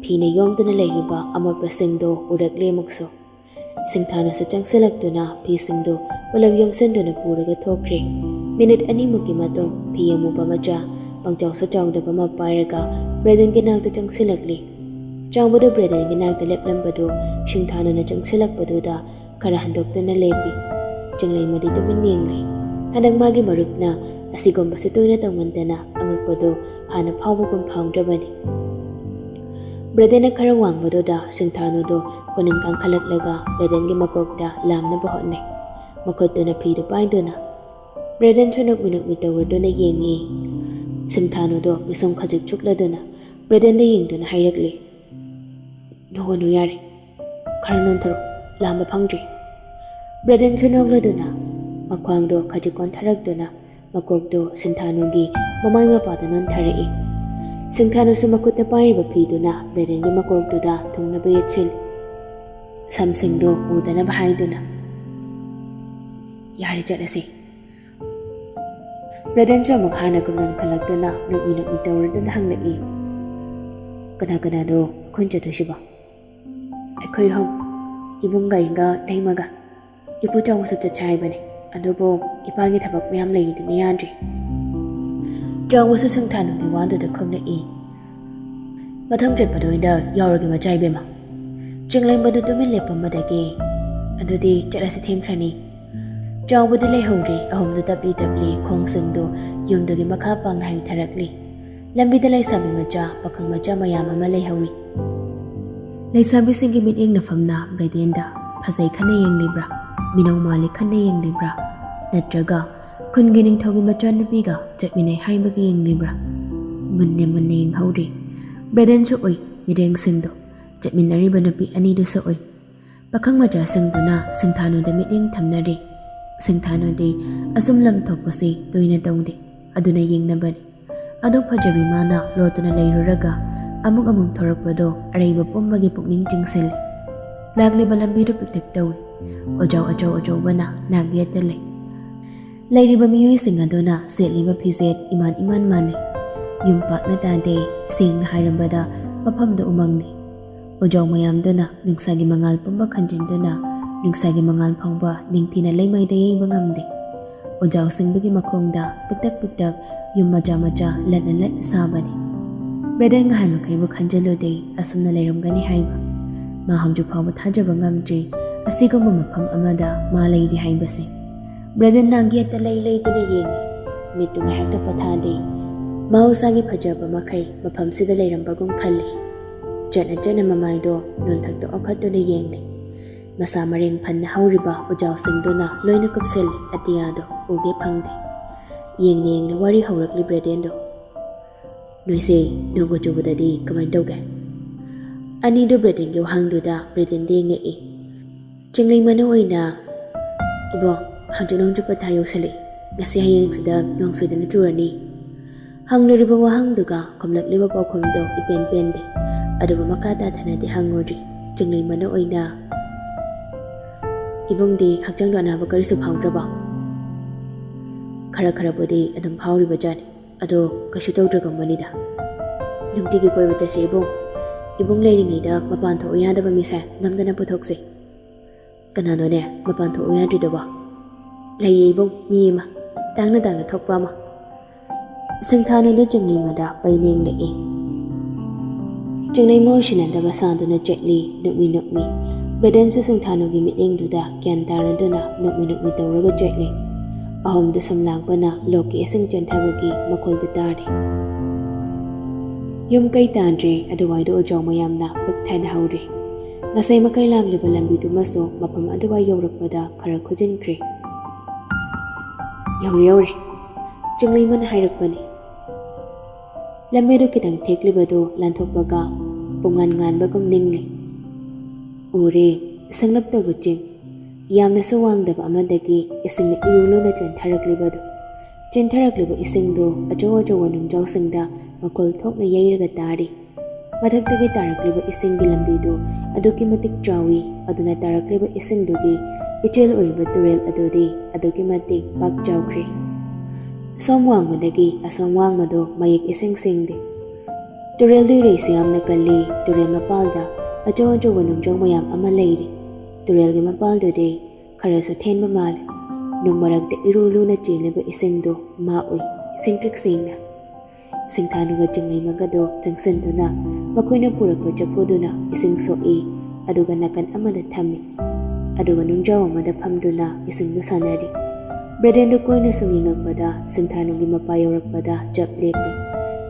ꯐꯤꯅ ꯌꯣꯝꯗꯨꯅ ꯂꯩꯔꯤꯕ ꯑꯃꯣꯠꯄꯁꯤꯡꯗꯣ ꯎꯔꯛꯂꯦ ꯑꯃꯨꯛꯁꯨ꯫ ꯁꯤꯡꯊꯥꯅꯨꯁꯨ ꯆꯪꯁꯤꯜꯂꯛꯇꯨꯅ ꯐꯤꯁꯤꯡꯗꯨ ꯄꯨꯂꯞ ꯌꯣꯝꯁꯤꯟꯗꯨꯅ ꯄꯨꯔꯒ ꯊꯣꯛꯈ꯭ꯔꯦ꯫ ꯃꯤꯅꯤꯠ ꯑꯅꯤꯃꯨꯛꯀꯤ ꯃꯇꯨꯡ ꯐꯤ ꯑꯃꯨꯕ ꯃꯆꯥ, ꯄꯪꯆꯥꯎꯁꯨ ꯆꯥꯎꯗꯕ ꯑꯃ ꯄꯥꯏꯔꯒ ꯕ꯭ꯔꯦꯗꯟꯒꯤ ꯅꯥꯛꯇ ꯆꯪꯁꯤꯜꯂꯛꯂꯤ꯫ ꯆꯥꯎꯕꯗꯨ ꯕ꯭ꯔꯦꯗꯟꯒꯤ ꯅꯥꯛꯇ ꯂꯦꯞꯂꯝꯕꯗꯨ ꯁꯤꯡꯊꯥꯅꯨꯅ ꯆꯪꯁꯤꯜꯂꯛꯄꯗꯨꯗ ꯈꯔ ꯍꯟꯗꯣꯛꯇꯨꯅ ꯂꯦꯞꯄꯤ꯫ ꯆꯤꯡꯂꯩꯃꯗꯤ ꯇꯨꯃꯤꯟ ꯌꯦꯡꯂꯤ꯫ ꯍꯟꯗꯛ ꯃꯥꯒꯤ ꯃꯔꯨꯞꯅ ꯑꯁꯤꯒꯨꯝꯕꯁꯦ ꯇꯣꯏꯅ ꯇꯧꯃꯟꯗꯅ ꯑꯉꯛꯄꯗꯨ ꯍꯥꯟꯅ ꯐꯥꯎꯕꯒꯨꯝ ꯐꯥꯎꯗ꯭ꯔꯕꯅꯤ꯫ ꯕ꯭ꯔꯦꯗꯟꯅ ꯈꯔ ꯋꯥꯡꯕꯗꯨꯗ ꯁꯤꯡꯊꯥꯅꯨꯗꯨ ꯈꯨꯅꯤꯡ ꯀꯥꯡꯈꯠꯂꯛꯂꯒ ꯕ꯭ꯔꯦꯗꯟꯒꯤ ꯃꯀꯣꯛꯇ ꯂꯥꯝꯅꯕ ꯍꯣꯠꯅꯩ꯫ ꯃꯈꯨꯠꯇꯨꯅ ꯐꯤꯗꯨ ꯄꯥꯏꯗꯨꯅ ꯕ꯭ꯔꯦꯗꯟꯁꯨ ꯅꯣꯛꯃꯤ ꯅꯣꯛꯃꯤ ꯇꯧꯔꯗꯨꯅ ꯌꯦꯡꯉꯤ꯫ ꯁꯤꯡꯊꯥꯅꯨꯗꯣ ꯄꯤꯁꯨꯝ ꯈꯖꯤꯛ ꯆꯨꯛꯂꯗꯨꯅ ꯕ꯭ꯔꯦꯗꯟꯗ ꯌꯦꯡꯗꯨꯅ ꯍꯥꯏꯔꯛꯂꯤ, "ꯅꯣꯛꯑꯅꯨ ꯌꯥꯔꯦ, ꯈꯔ ꯅꯣꯟꯊꯔꯣ, ꯂꯥꯝꯕ ꯐꯪꯗ꯭ꯔꯤ꯫" ꯕ꯭ꯔꯦꯗꯟꯁꯨ ꯅꯣꯛꯂꯗꯨꯅ ꯃꯈ꯭ꯋꯥꯡꯗꯣ ꯈꯖꯤꯛ ꯀꯣꯟꯊꯔꯛꯇꯨꯅ ꯃꯀꯣꯛꯇꯣ ꯁꯤꯡꯊꯥꯅꯨꯒꯤ ꯃꯃꯥꯏ ꯃꯄꯥꯗ ꯅꯣꯟꯊꯔꯛꯏ꯫ ꯁꯤꯡꯊꯥꯅꯨꯁꯨ ꯃꯈꯨꯠꯇ ꯄꯥꯏꯔꯤꯕ ꯐꯤꯗꯨꯅ ꯕ꯭ꯔꯦꯗꯟꯒꯤ ꯃꯀꯣꯛꯇꯨꯗ ꯊꯨꯡꯅꯕ ꯌꯦꯠꯁꯤꯜꯂꯤ꯫ ꯁꯝꯁꯤꯡꯗꯣ ꯎꯗꯅꯕ ꯍꯥꯏꯗꯨꯅ, "ꯌꯥꯔꯦ, ꯆꯠꯂꯁꯤ꯫" ꯕ꯭ꯔꯦꯗꯟꯁꯨ ꯑꯃꯨꯛ ꯍꯥꯟꯅꯒꯨꯝ ꯅꯣꯟꯈꯠꯂꯛꯇꯨꯅ ꯅꯣꯛꯃꯤ ꯅꯣꯛꯃꯤ ꯇꯧꯔꯗꯨꯅ ꯍꯪꯂꯛꯏ, "ꯀꯅꯥ ꯀꯅꯥꯅꯣ ꯑꯩꯈꯣꯏꯅ ꯆꯠꯇꯣꯏꯁꯤꯕꯣ?" "ꯑꯩꯈꯣꯏ ꯑꯍꯨꯝ, ꯏꯕꯨꯡꯒ ꯑꯩꯒ ꯂꯩꯃꯒ꯫ ꯏꯄꯨ ꯆꯥꯎꯕꯁꯨ ꯆꯠꯁꯦ ꯍꯥꯏꯕꯅꯤ, ꯑꯗꯨꯕꯨ ꯏꯄꯥꯒꯤ ꯊꯕꯛ ꯃꯌꯥꯝ ꯂꯩꯗꯨꯅ ꯌꯥꯗ꯭ꯔꯤ꯫" ꯆꯥꯎꯕꯁꯨ ꯁꯤꯡꯊꯥꯅꯨꯒꯤ ꯋꯥꯗꯨꯗ ꯈꯨꯝꯂꯛꯏ, "ꯃꯊꯪ ꯆꯠꯄꯗ ꯑꯣꯏꯅ ꯌꯥꯎꯔꯒꯦ, ꯃꯆꯥ ꯏꯕꯦꯝꯃ꯫" ꯆꯤꯡꯂꯦꯝꯕꯗꯨ ꯇꯨꯃꯤꯟ ꯂꯦꯞꯄꯝꯕꯗꯒꯤ, "ꯑꯗꯨꯗꯤ ꯆꯠꯂꯁꯤ, ꯊꯦꯡꯈ꯭ꯔꯅꯤ꯫" ꯆꯥꯎꯕꯗꯤ ꯂꯩꯍꯧꯔꯦ꯫ ꯑꯍꯨꯝꯗꯨ ꯇꯞꯂꯤ ꯇꯞꯂꯤ ꯈꯣꯡꯁꯤꯡꯗꯨ ꯌꯨꯝꯗꯨꯒꯤ ꯃꯈꯥ ꯄꯥꯡꯅ ꯍꯥꯏꯊꯔꯛꯂꯤ꯫ ꯂꯝꯕꯤꯗ ꯂꯩꯁꯥꯕꯤ ꯃꯆꯥ, ꯄꯥꯈꯪ ꯃꯆꯥ ꯃꯌꯥꯝ ꯑꯃ ꯂꯩꯍꯧꯔꯤ꯫ ꯂꯩꯁꯥꯕꯤꯁꯤꯡꯒꯤ ꯃꯤꯠꯌꯦꯡꯅꯐꯝꯅ ꯕ꯭ꯔꯦꯗꯦꯟꯗ ꯐꯖꯩ ꯈꯟꯅ ꯌꯦꯡꯂꯤꯕ꯭ꯔꯥ, ꯃꯤꯅꯧ ꯃꯥꯜꯂꯤ ꯈꯟꯅ ꯌꯦꯡꯂꯤꯕ꯭ꯔꯥ, ꯅꯠꯇ꯭ꯔꯒ ꯈꯨꯟꯒꯤ ꯅꯤꯡꯊꯧꯒꯤ ꯃꯆꯥꯅꯨꯄꯤꯒ ꯆꯠꯃꯤꯟꯅꯩ ꯍꯥꯏꯕꯒꯤ ꯌꯦꯡꯂꯤꯕ꯭ꯔꯥ? ꯃꯨꯟꯅ ꯃꯨꯟꯅ ꯌꯦꯡꯍꯧꯔꯤ꯫ ꯕ꯭ꯔꯦꯗꯦꯟꯁꯨ ꯎꯏ ꯃꯤꯠꯌꯦꯡꯁꯤꯡꯗꯣ꯫ ꯆꯠꯃꯤꯟꯅꯔꯤꯕ ꯅꯨꯄꯤ ꯑꯅꯤꯗꯨꯁꯨ ꯎꯏ꯫ ꯄꯥꯈꯪ ꯃꯆꯥꯁꯤꯡꯗꯨꯅ ꯁꯤꯡꯊꯥꯅꯨꯗ ꯃꯤꯠꯌꯦꯡ ꯊꯝꯅꯔꯤ꯫ ꯁꯤꯡꯊꯥꯅꯨꯗꯤ ꯑꯁꯨꯝ ꯂꯝ ꯊꯣꯛꯄꯁꯤ ꯇꯣꯏꯅ ꯇꯧꯗꯦ, ꯑꯗꯨꯅ ꯌꯦꯡꯅꯕꯅꯤ꯫ ꯑꯗꯨꯛ ꯐꯖꯕꯤ ꯃꯥꯅ ꯂꯣꯠꯇꯨꯅ ꯂꯩꯔꯨꯔꯒ ꯑꯃꯨꯛ ꯑꯃꯨꯛ ꯊꯣꯔꯛꯄꯗꯣ ꯑꯔꯩꯕ ꯄꯨꯝꯕꯒꯤ ꯄꯨꯛꯅꯤꯡ ꯆꯤꯡꯁꯤꯜꯂꯤ꯫ ꯂꯥꯛꯂꯤꯕ ꯂꯝꯕꯤꯗꯨ ꯄꯤꯛꯇꯛ ꯇꯧꯏ꯫ ꯑꯣꯖꯥꯎ ꯑꯆꯧ ꯑꯆꯧꯕꯅ ꯅꯥꯛ ꯌꯦꯠꯇ ꯂꯩ꯫ ꯂꯩꯔꯤꯕ ꯃꯤꯑꯣꯏꯁꯤꯡ ꯑꯗꯨꯅ ꯁꯦꯠꯂꯤꯕ ꯐꯤꯖꯦꯠ ꯏꯃꯥꯟ ꯏꯃꯥꯟ ꯃꯥꯟꯅꯩ꯫ ꯌꯨꯝ ꯄꯥꯛꯅ ꯇꯥꯗꯦ, ꯁꯦꯡꯅ ꯍꯥꯏꯔꯕꯗ ꯃꯐꯝꯗꯨ ꯎꯃꯪꯅꯤ꯫ ꯎꯖꯥꯎ ꯃꯌꯥꯝꯗꯨꯅ ꯅꯨꯡꯁꯥꯒꯤ ꯃꯉꯥꯜ ꯄꯨꯝꯕ ꯈꯟꯖꯤꯟꯗꯨꯅ ꯅꯨꯡꯁꯥꯒꯤ ꯃꯉꯥꯜ ꯐꯥꯎꯕ ꯅꯤꯡꯊꯤꯅ ꯂꯩꯃꯥꯏꯗ ꯌꯩꯕ ꯉꯝꯗꯦ꯫ ꯎꯖꯥꯎ ꯁꯤꯡꯕꯒꯤ ꯃꯈꯣꯡꯗ ꯄꯤꯛꯇꯛ ꯄꯤꯛꯇꯛ ꯌꯨꯝ ꯃꯆꯥ ꯃꯆꯥ ꯂꯠꯅ ꯂꯠꯅ ꯁꯥꯕꯅꯤ꯫ ꯕ꯭ꯔꯦꯗꯟ ꯉꯍꯥꯟ ꯃꯈꯩꯕꯨ ꯈꯟꯖꯜꯂꯨꯗꯦ ꯑꯁꯨꯝꯅ ꯂꯩꯔꯝꯒꯅꯤ ꯍꯥꯏꯕ꯫ ꯃꯥ ꯍꯧꯖꯤꯛ ꯐꯥꯎꯕ ꯊꯥꯖꯕ ꯉꯝꯗ꯭ꯔꯤ ꯑꯁꯤꯒꯨꯝꯕ ꯃꯐꯝ ꯑꯃꯗ ꯃꯥ ꯂꯩꯔꯤ ꯍꯥꯏꯕꯁꯦ꯫ ꯕ꯭ꯔꯦꯗꯟ ꯅꯥꯡꯒꯦꯠꯇ ꯂꯩ ꯂꯩꯗꯨꯅ ꯌꯦꯡꯉꯤ꯫ ꯃꯤꯠꯇꯨ ꯉꯥꯏꯍꯥꯛꯇ ꯄꯣꯊꯥꯗꯦ꯫ ꯃꯍꯧꯁꯥꯒꯤ ꯐꯖꯕ ꯃꯈꯩ ꯃꯐꯝꯁꯤꯗ ꯂꯩꯔꯝꯕꯒꯨꯝ ꯈꯜꯂꯤ꯫ ꯆꯠꯅ ꯆꯠꯅ ꯃꯃꯥꯏꯗꯣ ꯅꯣꯟꯊꯛꯇ ꯑꯣꯟꯈꯠꯇꯨꯅ ꯌꯦꯡꯂꯤ꯫ ꯃꯁꯥ ꯃꯔꯦꯡ ꯐꯟꯅ ꯍꯧꯔꯤꯕ ꯎꯖꯥꯎꯁꯤꯡꯗꯨꯅ ꯂꯣꯏꯅ ꯀꯨꯞꯁꯤꯜꯂꯤ꯫ ꯑꯇꯤꯌꯥꯗꯣ ꯎꯒꯦ ꯐꯪꯗꯦ꯫ ꯌꯦꯡꯅ ꯌꯦꯡꯅ ꯋꯥꯔꯤ ꯍꯧꯔꯛꯂꯤ ꯕ꯭ꯔꯦꯗꯦꯟꯗꯣ꯫ "ꯅꯣꯏꯁꯦ ꯅꯣꯡꯒ ꯆꯨꯕꯗꯗꯤ ꯀꯃꯥꯏꯅ ꯇꯧꯒꯦ?" ꯑꯅꯤꯗꯨ ꯕ꯭ꯔꯦꯗꯦꯟꯒꯤ ꯋꯥꯍꯪꯗꯨꯗ ꯕ꯭ꯔꯦꯗꯦꯟꯗ ꯌꯦꯡꯉꯛꯏ꯫ ꯆꯤꯡꯂꯩꯃꯅ ꯑꯣꯏꯅ, "ꯏꯕꯣ, ꯍꯧꯖꯤꯛ ꯅꯣꯡ ꯆꯨꯞꯄ ꯊꯥ ꯌꯧꯁꯤꯜꯂꯛꯏ꯫ ꯉꯁꯤ ꯍꯌꯦꯡꯁꯤꯗ ꯅꯣꯡ ꯁꯣꯏꯗꯅ ꯆꯨꯔꯅꯤ꯫" ꯍꯪꯂꯨꯔꯤꯕ ꯋꯥꯍꯪꯗꯨꯒ ꯈꯨꯝꯂꯛꯂꯤꯕ ꯄꯥꯎꯈꯨꯝꯗꯣ ꯏꯄꯦꯟ ꯄꯦꯟꯗꯦ꯫ ꯑꯗꯨꯕꯨ ꯃꯈꯥ ꯇꯥꯊꯅꯗꯤ ꯍꯪꯉꯨꯗ꯭ꯔꯤ꯫ ꯆꯤꯡꯂꯩꯃꯅ ꯑꯣꯏꯅ, "ꯏꯕꯨꯡꯗꯤ ꯍꯛꯆꯥꯡꯗ ꯑꯅꯥꯕ ꯀꯔꯤꯁꯨ ꯐꯥꯎꯗ꯭ꯔꯕꯣ?" "ꯈꯔ ꯈꯔꯕꯨꯗꯤ ꯑꯗꯨꯝ ꯐꯥꯎꯔꯤꯕ ꯖꯥꯠꯅꯤ꯫ ꯑꯗꯣ ꯀꯩꯁꯨ ꯇꯧꯗ꯭ꯔꯒꯨꯝꯕꯅꯤꯗ꯫" "ꯅꯨꯡꯇꯤꯒꯤ ꯀꯣꯏꯕ ꯆꯠꯁꯦ ꯏꯕꯨꯡ꯫ ꯏꯕꯨꯡ ꯂꯩꯔꯤꯉꯩꯗ ꯃꯄꯥꯟ ꯊꯣꯛꯎ ꯌꯥꯗꯕ ꯃꯤꯁꯦ ꯅꯝꯗꯅ ꯄꯨꯊꯣꯛꯁꯦ꯫" "ꯀꯅꯥꯅꯣꯅꯦ ꯃꯄꯥꯟ ꯊꯣꯛꯎ ꯌꯥꯗ꯭ꯔꯤꯗꯨꯕꯣ?" "ꯂꯩꯌꯦ ꯏꯕꯨꯡ, ꯃꯤ ꯑꯃ, ꯇꯥꯡꯅ ꯇꯥꯡꯅ ꯊꯣꯛꯄ ꯑꯃ꯫" ꯁꯤꯡꯊꯥꯅꯨꯗꯨ ꯆꯤꯡꯂꯩꯃꯗ ꯄꯩꯅꯦꯡꯂꯛꯏ꯫ ꯆꯤꯡꯂꯩꯃ ꯎꯁꯤꯟꯅꯗꯕ ꯁꯥꯗꯨꯅ ꯆꯠꯂꯤ, ꯅꯣꯛꯃꯤ ꯅꯣꯛꯃꯤ꯫ ꯕ꯭ꯔꯦꯗꯦꯟꯁꯨ ꯁꯤꯡꯊꯥꯅꯨꯒꯤ ꯃꯤꯠꯌꯦꯡꯗꯨꯗ ꯒ꯭ꯌꯥꯟ ꯇꯥꯔꯗꯨꯅ ꯅꯣꯛꯃꯤ ꯅꯣꯛꯃꯤ ꯇꯧꯔꯒ ꯆꯠꯂꯤ꯫ ꯑꯍꯨꯝꯗꯨ ꯁꯨꯝ ꯂꯥꯛꯄꯅ ꯂꯣꯛꯀꯤ ꯏꯁꯤꯡ ꯆꯦꯟꯊꯕꯒꯤ ꯃꯈꯣꯜꯗꯨ ꯇꯥꯔꯦ꯫ ꯌꯨꯝ ꯀꯩ ꯇꯥꯟꯗ꯭ꯔꯤ, ꯑꯗꯨꯋꯥꯏꯗ ꯎꯖꯥꯎ ꯃꯌꯥꯝꯅ ꯄꯤꯛ ꯊꯟꯅ ꯍꯧꯔꯤ꯫ ꯉꯁꯥꯏ ꯃꯈꯩ ꯂꯥꯛꯂꯤꯕ ꯂꯝꯕꯤꯗꯨꯃꯁꯨ ꯃꯐꯝ ꯑꯗꯨꯋꯥꯏ ꯌꯧꯔꯛꯄꯗ ꯈꯔ ꯈꯨꯖꯤꯟꯈ꯭ꯔꯦ꯫ "ꯌꯧꯔꯦ, ꯌꯧꯔꯦ," ꯆꯤꯡꯂꯩꯃꯅ ꯍꯥꯏꯔꯛꯄꯅꯤ꯫ ꯂꯝꯕꯤꯗꯨ ꯈꯤꯇꯪ ꯊꯦꯛꯂꯤꯕꯗꯨ ꯂꯥꯟꯊꯣꯛꯄꯒ ꯄꯨꯡꯉꯥꯟ ꯉꯥꯟꯕꯒꯨꯝ ꯅꯤꯡꯂꯤ꯫ ꯎꯔꯦ, ꯁꯪꯂꯞ ꯇꯧꯕ ꯆꯤꯡ꯫ ꯌꯥꯝꯅꯁꯨ ꯋꯥꯡꯗꯕ ꯑꯃꯗꯒꯤ ꯏꯁꯤꯡꯅ ꯏꯔꯨ ꯂꯨꯅ ꯆꯦꯟꯊꯔꯛꯂꯤꯕꯗꯨ꯫ ꯆꯦꯟꯊꯔꯛꯂꯤꯕ ꯏꯁꯤꯡꯗꯨ ꯑꯆꯧ ꯑꯆꯧꯕ ꯅꯨꯡꯖꯥꯎꯁꯤꯡꯗ ꯃꯈꯣꯜ ꯊꯣꯛꯅ ꯌꯩꯔꯒ ꯇꯥꯔꯤ꯫ ꯃꯊꯛꯇꯒꯤ ꯇꯥꯔꯛꯂꯤꯕ ꯏꯁꯤꯡꯒꯤ ꯂꯝꯕꯤꯗꯨ ꯑꯗꯨꯛꯀꯤ ꯃꯇꯤꯛ ꯆꯥꯎꯏ, ꯑꯗꯨꯅ ꯇꯥꯔꯛꯂꯤꯕ ꯏꯁꯤꯡꯗꯨꯒꯤ ꯏꯆꯦꯜ ꯑꯣꯏꯔꯤꯕ ꯇꯨꯔꯦꯜ ꯑꯗꯨꯗꯤ ꯑꯗꯨꯛꯀꯤ ꯃꯇꯤꯛ ꯄꯥꯛ ꯆꯥꯎꯈ꯭ꯔꯦ꯫ ꯁꯣꯝ ꯋꯥꯡꯃꯗꯒꯤ ꯑꯁꯣꯝ ꯋꯥꯡꯃꯗꯨ ꯃꯌꯦꯛ ꯏꯁꯦꯡ ꯁꯦꯡꯗꯦ꯫ ꯇꯨꯔꯦꯜꯗꯨ ꯏꯔꯩꯁꯨ ꯌꯥꯝꯅ ꯀꯜꯂꯤ꯫ ꯇꯨꯔꯦꯜ ꯃꯄꯥꯜꯗ ꯑꯆꯧ ꯑꯆꯧꯕ ꯅꯨꯡꯖꯥꯎ ꯃꯌꯥꯝ ꯑꯃ ꯂꯩꯔꯤ꯫ ꯇꯨꯔꯦꯜꯒꯤ ꯃꯄꯥꯜꯗꯨꯗꯤ ꯈꯔꯁꯨ ꯊꯦꯟꯕ ꯃꯥꯜꯂꯤ꯫ ꯅꯨꯡ ꯃꯔꯛꯇ ꯏꯔꯨ ꯂꯨꯅ ꯆꯦꯜꯂꯤꯕ ꯏꯁꯤꯡꯗꯨ ꯃꯥ ꯎꯏ, ꯁꯦꯡꯇ꯭ꯔꯤꯛ ꯁꯦꯡꯅ꯫ ꯁꯤꯡꯊꯥꯅꯨꯒ ꯆꯤꯡꯂꯩꯃꯒꯗꯣ ꯆꯪꯁꯤꯟꯗꯨꯅ ꯃꯈꯣꯏꯅ ꯄꯨꯔꯛꯄ ꯆꯐꯨꯗꯨꯅ ꯏꯁꯤꯡ ꯁꯣꯛꯏ, ꯑꯗꯨꯒ ꯅꯥꯀꯟ ꯑꯃꯗ ꯊꯝꯃꯤ꯫ ꯑꯗꯨꯒ ꯅꯨꯡꯖꯥꯎ ꯑꯃꯗ ꯐꯝꯗꯨꯅ ꯏꯁꯤꯡꯗꯨ ꯁꯥꯟꯅꯔꯤ꯫ ꯕ꯭ꯔꯦꯗꯦꯟꯗꯨ ꯀꯣꯏꯅ ꯁꯨꯝ ꯌꯦꯡꯉꯛꯄꯗ ꯁꯤꯡꯊꯥꯅꯨꯒꯤ ꯃꯄꯥ ꯌꯧꯔꯛꯄꯗ ꯆꯞ ꯂꯦꯞꯄꯤ꯫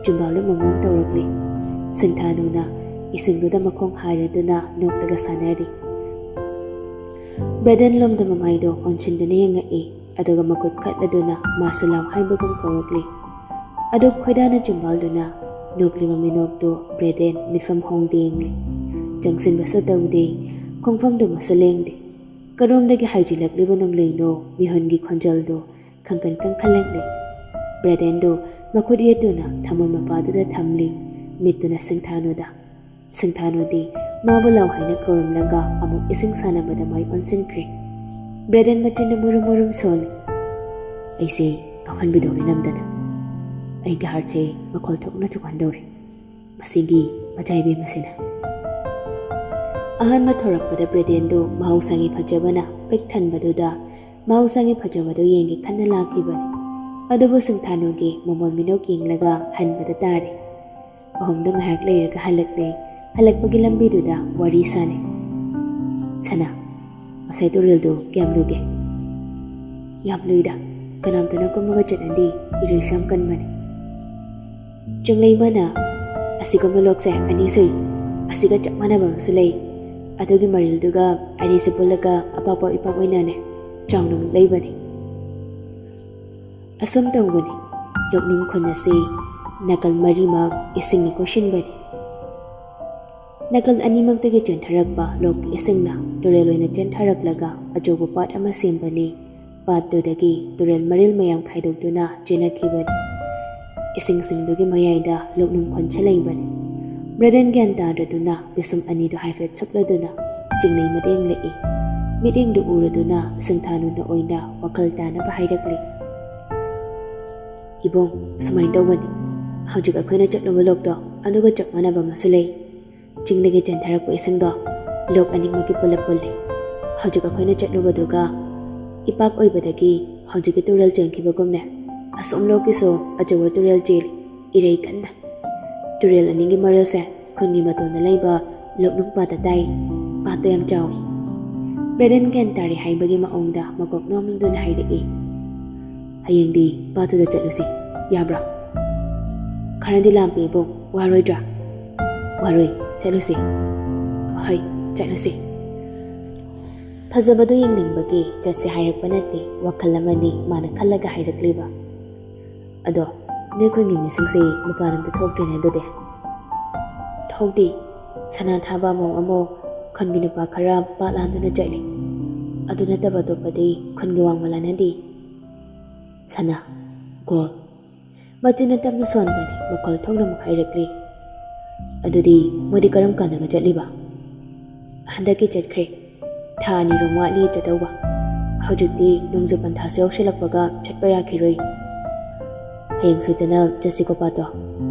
ꯆꯨꯝꯕꯥꯜꯗꯨ ꯃꯃꯥꯡ ꯇꯧꯔꯛꯂꯤ꯫ ꯁꯤꯡꯊꯥꯅꯨꯅ ꯏꯁꯤꯡꯗꯨꯗ ꯃꯈꯣꯡ ꯍꯥꯏꯔꯗꯨꯅ ꯅꯣꯛꯂꯒ ꯁꯥꯟꯅꯔꯤ꯫ ꯕ꯭ꯔꯦꯗꯦꯟ ꯂꯣꯝꯗ ꯃꯃꯥꯏꯗꯣ ꯑꯣꯟꯁꯤꯟꯗꯨꯅ ꯌꯦꯡꯉꯛꯏ, ꯑꯗꯨꯒ ꯃꯈꯨꯠ ꯈꯠꯂꯗꯨꯅ ꯃꯥꯁꯨ ꯂꯥꯎ ꯍꯥꯏꯕꯒꯨꯝ ꯀꯧꯔꯛꯂꯤ꯫ ꯑꯗꯨ ꯈꯣꯏꯗꯥꯅ ꯆꯨꯝꯕꯥꯜꯗꯨꯅ ꯅꯣꯛꯂꯤꯕ ꯃꯤꯅꯣꯛꯇꯨ ꯕ꯭ꯔꯦꯗꯦꯟ ꯃꯤꯠꯐꯝ ꯍꯣꯡꯗꯦ ꯌꯦꯡꯂꯤ꯫ ꯆꯪꯁꯤꯟꯕꯁꯨ ꯇꯧꯗꯦ, ꯈꯣꯡꯐꯝꯗꯨꯃꯁꯨ ꯂꯦꯡꯗꯦ꯫ ꯀꯔꯣꯝꯗꯒꯤ ꯍꯥꯏꯖꯤꯜꯂꯛꯂꯤꯕ ꯅꯣꯡꯂꯩꯅꯣ ꯃꯤꯍꯨꯟꯒꯤ ꯈꯣꯟꯖꯦꯜꯗꯨ ꯈꯪꯀꯟ ꯀꯟꯈꯠꯂꯛꯂꯤ꯫ ꯕ꯭ꯔꯦꯗꯦꯟꯗꯨ ꯃꯈꯨꯠ ꯌꯦꯠꯇꯨꯅ ꯊꯃꯣꯏ ꯃꯄꯥꯗꯨꯗ ꯊꯝꯂꯤ, ꯃꯤꯠꯇꯨꯅ ꯁꯤꯡꯊꯥꯅꯨꯗ꯫ ꯁꯤꯡꯊꯥꯅꯨꯗꯤ ꯃꯥꯕꯨ ꯂꯥꯎ ꯍꯥꯏꯅ ꯀꯧꯔꯝꯂꯒ ꯑꯃꯨꯛ ꯏꯁꯤꯡ ꯁꯥꯟꯅꯕꯗ ꯃꯥꯏ ꯑꯣꯟꯁꯤꯟꯈ꯭ꯔꯦ꯫ ꯕ꯭ꯔꯦꯗꯦꯟ ꯃꯆꯤꯟꯗ ꯃꯨꯔꯨꯝ ꯃꯨꯔꯨꯝ ꯁꯣꯜꯂꯤ꯫ ꯑꯩꯁꯦ ꯀꯥꯎꯍꯟꯕꯤꯗꯧꯔꯦ ꯅꯝꯗꯅ꯫ ꯑꯩꯒꯤ ꯍꯥꯔꯠꯁꯦ ꯃꯈꯣꯜ ꯊꯣꯛꯅ ꯊꯣꯛꯍꯟꯗꯧꯔꯦ ꯃꯁꯤꯒꯤ ꯃꯆꯥꯏꯕꯤ ꯃꯁꯤꯅ꯫ ꯑꯍꯥꯟꯕ ꯊꯣꯔꯛꯄꯗ ꯕ꯭ꯔꯦꯗꯦꯟꯗꯨ ꯃꯍꯧꯁꯥꯒꯤ ꯐꯖꯕꯅ ꯄꯤꯛ ꯊꯟꯕꯗꯨꯗ ꯃꯍꯧꯁꯥꯒꯤ ꯐꯖꯕꯗꯨ ꯌꯦꯡꯒꯦ ꯈꯟꯅ ꯂꯥꯛꯈꯤꯕꯅꯤ꯫ ꯑꯗꯨꯕꯨ ꯁꯤꯡꯊꯥꯅꯨꯒꯤ ꯃꯃꯣꯟ ꯃꯤꯅꯣꯛ ꯌꯦꯡꯂꯒ ꯍꯟꯕꯗ ꯇꯥꯔꯦ꯫ ꯑꯍꯨꯝꯗꯨ ꯉꯥꯏꯍꯥꯛ ꯂꯩꯔꯒ ꯍꯜꯂꯛꯂꯦ꯫ ꯍꯜꯂꯛꯄꯒꯤ ꯂꯝꯕꯤꯗꯨꯗ ꯋꯥꯔꯤ ꯁꯥꯅꯩ꯫ "ꯁꯅꯥ, ꯉꯁꯥꯏ ꯇꯨꯔꯦꯜꯗꯨ ꯀꯌꯥꯝ ꯂꯨꯒꯦ?" "ꯌꯥꯝ ꯂꯨꯏꯗ꯫ ꯀꯅꯥꯝꯇꯅ ꯀꯨꯝꯃꯒ ꯆꯠꯅꯗꯦ, ꯏꯔꯣꯏꯁꯨ ꯌꯥꯝ ꯀꯟꯕꯅꯤ꯫" ꯆꯤꯡꯂꯩꯃꯅ, "ꯑꯁꯤꯒꯨꯝꯕ ꯂꯣꯛꯁꯦ ꯑꯅꯤ ꯁꯨꯏ꯫ ꯑꯁꯤꯒ ꯆꯞ ꯃꯥꯟꯅꯕ ꯑꯃꯁꯨ ꯂꯩ꯫ ꯑꯗꯨꯒꯤ ꯃꯔꯤꯜꯗꯨꯒ ꯑꯅꯤꯁꯤ ꯄꯨꯜꯂꯒ ꯑꯄꯥꯛꯄ ꯏꯄꯥꯛ ꯑꯣꯏꯅꯅꯦ, ꯆꯥꯎꯅꯃꯨꯛ ꯂꯩꯕꯅꯤ꯫" ꯑꯁꯨꯝ ꯇꯧꯕꯅꯤ꯫ ꯂꯣꯛꯅꯨꯡ ꯈꯨꯟ ꯑꯁꯤ ꯅꯥꯀꯜ ꯃꯔꯤꯃꯛ ꯏꯁꯤꯡꯅ ꯀꯣꯏꯁꯤꯟꯕꯅꯤ꯫ ꯅꯥꯀꯜ ꯑꯅꯤꯃꯛꯇꯒꯤ ꯆꯦꯟꯊꯔꯛꯄ ꯂꯣꯛꯀꯤ ꯏꯁꯤꯡꯅ ꯇꯨꯔꯦꯜ ꯑꯣꯏꯅ ꯆꯦꯟꯊꯔꯛꯂꯒ ꯑꯆꯧꯕ ꯄꯥꯠ ꯑꯃ ꯁꯦꯝꯕꯅꯤ꯫ ꯄꯥꯠꯇꯨꯗꯒꯤ ꯇꯨꯔꯦꯜ ꯃꯔꯤꯜ ꯃꯌꯥꯝ ꯈꯥꯏꯗꯣꯛꯇꯨꯅ ꯆꯦꯟꯅꯈꯤꯕꯅꯤ꯫ ꯏꯁꯤꯡꯁꯤꯡꯗꯨꯒꯤ ꯃꯌꯥꯏꯗ ꯂꯣꯛꯅꯨꯡ ꯈꯣꯟꯁꯤꯜꯂꯛꯏꯕꯅꯤ꯫ ꯕ꯭ꯔꯦꯗꯦꯟ ꯒ꯭ꯌꯥꯟ ꯇꯥꯗ꯭ꯔꯗꯨꯅ ꯄꯤꯁꯨꯝ ꯑꯅꯤꯗꯨ ꯍꯥꯏꯐꯦꯠ ꯁꯨꯞꯂꯗꯨꯅ ꯆꯤꯡꯂꯩꯃꯗ ꯌꯦꯡꯂꯛꯏ꯫ ꯃꯤꯠꯌꯦꯡꯗꯨ ꯎꯔꯗꯨꯅ ꯁꯤꯡꯊꯥꯅꯨꯅ ꯑꯣꯏꯅ ꯋꯥꯈꯜ ꯇꯥꯅꯕ ꯍꯥꯏꯔꯛꯂꯤ꯫ "ꯏꯕꯨꯡ, ꯁꯨꯃꯥꯏꯅ ꯇꯧꯕꯅꯤ꯫ ꯍꯧꯖꯤꯛ ꯑꯩꯈꯣꯏꯅ ꯆꯠꯂꯨꯕ ꯂꯣꯛꯇꯣ ꯑꯗꯨꯒ ꯆꯞ ꯃꯥꯟꯅꯕ ꯑꯃꯁꯨ ꯂꯩ꯫ ꯆꯤꯡꯗꯒꯤ ꯆꯦꯟꯊꯔꯛꯄ ꯏꯁꯤꯡꯗꯣ ꯂꯣꯛ ꯑꯅꯤꯃꯛꯀꯤ ꯄꯨꯂꯞ ꯄꯨꯜꯂꯤ꯫ ꯍꯧꯖꯤꯛ ꯑꯩꯈꯣꯏꯅ ꯆꯠꯂꯨꯕꯗꯨꯒ ꯏꯄꯥꯛ ꯑꯣꯏꯕꯗꯒꯤ ꯍꯧꯖꯤꯛꯀꯤ ꯇꯨꯔꯦꯜ ꯆꯦꯟꯈꯤꯕꯒꯨꯝꯅꯦ, ꯑꯁꯣꯝ ꯂꯣꯛꯀꯤꯁꯨ ꯑꯆꯧꯕ ꯇꯨꯔꯦꯜ ꯆꯦꯜꯂꯤ꯫ ꯏꯔꯩ ꯀꯟꯅ꯫ ꯇꯨꯔꯦꯜ ꯑꯅꯤꯒꯤ ꯃꯔꯛꯁꯦ ꯈꯨꯟꯒꯤ ꯃꯇꯣꯟꯗ ꯂꯩꯕ ꯂꯣꯛꯅꯨꯡ ꯄꯥꯠꯇ ꯇꯥꯏ꯫ ꯄꯥꯠꯇꯣ ꯌꯥꯝ ꯆꯥꯎꯏ꯫ ꯕ꯭ꯔꯦꯗꯟ ꯒ꯭ꯌꯥꯟ ꯇꯥꯔꯦ ꯍꯥꯏꯕꯒꯤ ꯃꯑꯣꯡꯗ ꯃꯀꯣꯛ ꯅꯣꯝꯗꯨꯅ ꯍꯥꯏꯔꯛꯏ꯫ "ꯍꯌꯦꯡꯗꯤ ꯄꯥꯠꯇꯨꯗ ꯆꯠꯂꯨꯁꯤ, ꯌꯥꯕ꯭ꯔꯥ?" "ꯈꯔꯗꯤ ꯂꯥꯞꯄꯦ ꯏꯕꯨꯡ, ꯋꯥꯔꯣꯏꯗ꯭ꯔꯥ?" "ꯋꯥꯔꯣꯏ, ꯆꯠꯂꯨꯁꯤ꯫" "ꯍꯣꯏ, ꯆꯠꯂꯨꯁꯤ꯫" ꯐꯖꯕꯗꯨ ꯌꯦꯡꯅꯤꯡꯕꯒꯤ ꯆꯠꯁꯦ ꯍꯥꯏꯔꯛꯄ ꯅꯠꯇꯦ, ꯋꯥꯈꯜ ꯑꯃꯅꯤ ꯃꯥꯅ ꯈꯜꯂꯒ ꯍꯥꯏꯔꯛꯂꯤꯕ꯫ "ꯑꯗꯣ ꯅꯣꯏ ꯈꯨꯟꯒꯤ ꯃꯤꯁꯤꯡꯁꯤ ꯃꯄꯥꯟ ꯂꯝꯗ ꯊꯣꯛꯇ꯭ꯔꯦꯅꯦ ꯑꯗꯨꯗꯤ?" "ꯊꯣꯛꯇꯦ꯫ ꯁꯅꯥ ꯊꯥꯕ ꯑꯃꯨꯛ ꯑꯃꯨꯛ ꯈꯨꯟꯒꯤ ꯅꯨꯄꯥ ꯈꯔ ꯄꯥꯠ ꯂꯥꯟꯗꯨꯅ ꯆꯠꯂꯤ꯫ ꯑꯗꯨ ꯅꯠꯇꯕ ꯑꯇꯣꯞꯄꯗꯤ ꯈꯨꯟꯒꯤ ꯋꯥꯡꯃ ꯂꯥꯟꯅꯗꯦ꯫" "ꯁꯅꯥ, ꯒꯣꯜ꯫" ꯃꯆꯤꯟꯅ ꯇꯞꯅ ꯁꯣꯟꯕꯅꯤ, ꯃꯈꯣꯜ ꯊꯣꯛꯅ ꯑꯃꯨꯛ ꯍꯥꯏꯔꯛꯂꯤ꯫ "ꯑꯗꯨꯗꯤ ꯃꯣꯏꯗꯤ ꯀꯔꯝ ꯀꯥꯟꯗꯒ ꯆꯠꯂꯤꯕ?" "ꯍꯟꯗꯛꯀꯤ ꯆꯠꯈ꯭ꯔꯦ꯫ ꯊꯥ ꯑꯅꯤꯔꯣꯝ ꯋꯥꯠꯂꯤ ꯆꯠꯇꯧꯕ꯫ ꯍꯧꯖꯤꯛꯇꯤ ꯅꯣꯡꯖꯨ ꯄꯟꯊꯥꯁꯨ ꯌꯧꯁꯤꯜꯂꯛꯄꯒ ꯆꯠꯄ ꯌꯥꯈꯤꯔꯣꯏ꯫ ꯍꯌꯦꯡ ꯁꯣꯏꯗꯅ ꯆꯠꯁꯤꯀꯣ ꯄꯥꯠꯇꯣ꯫"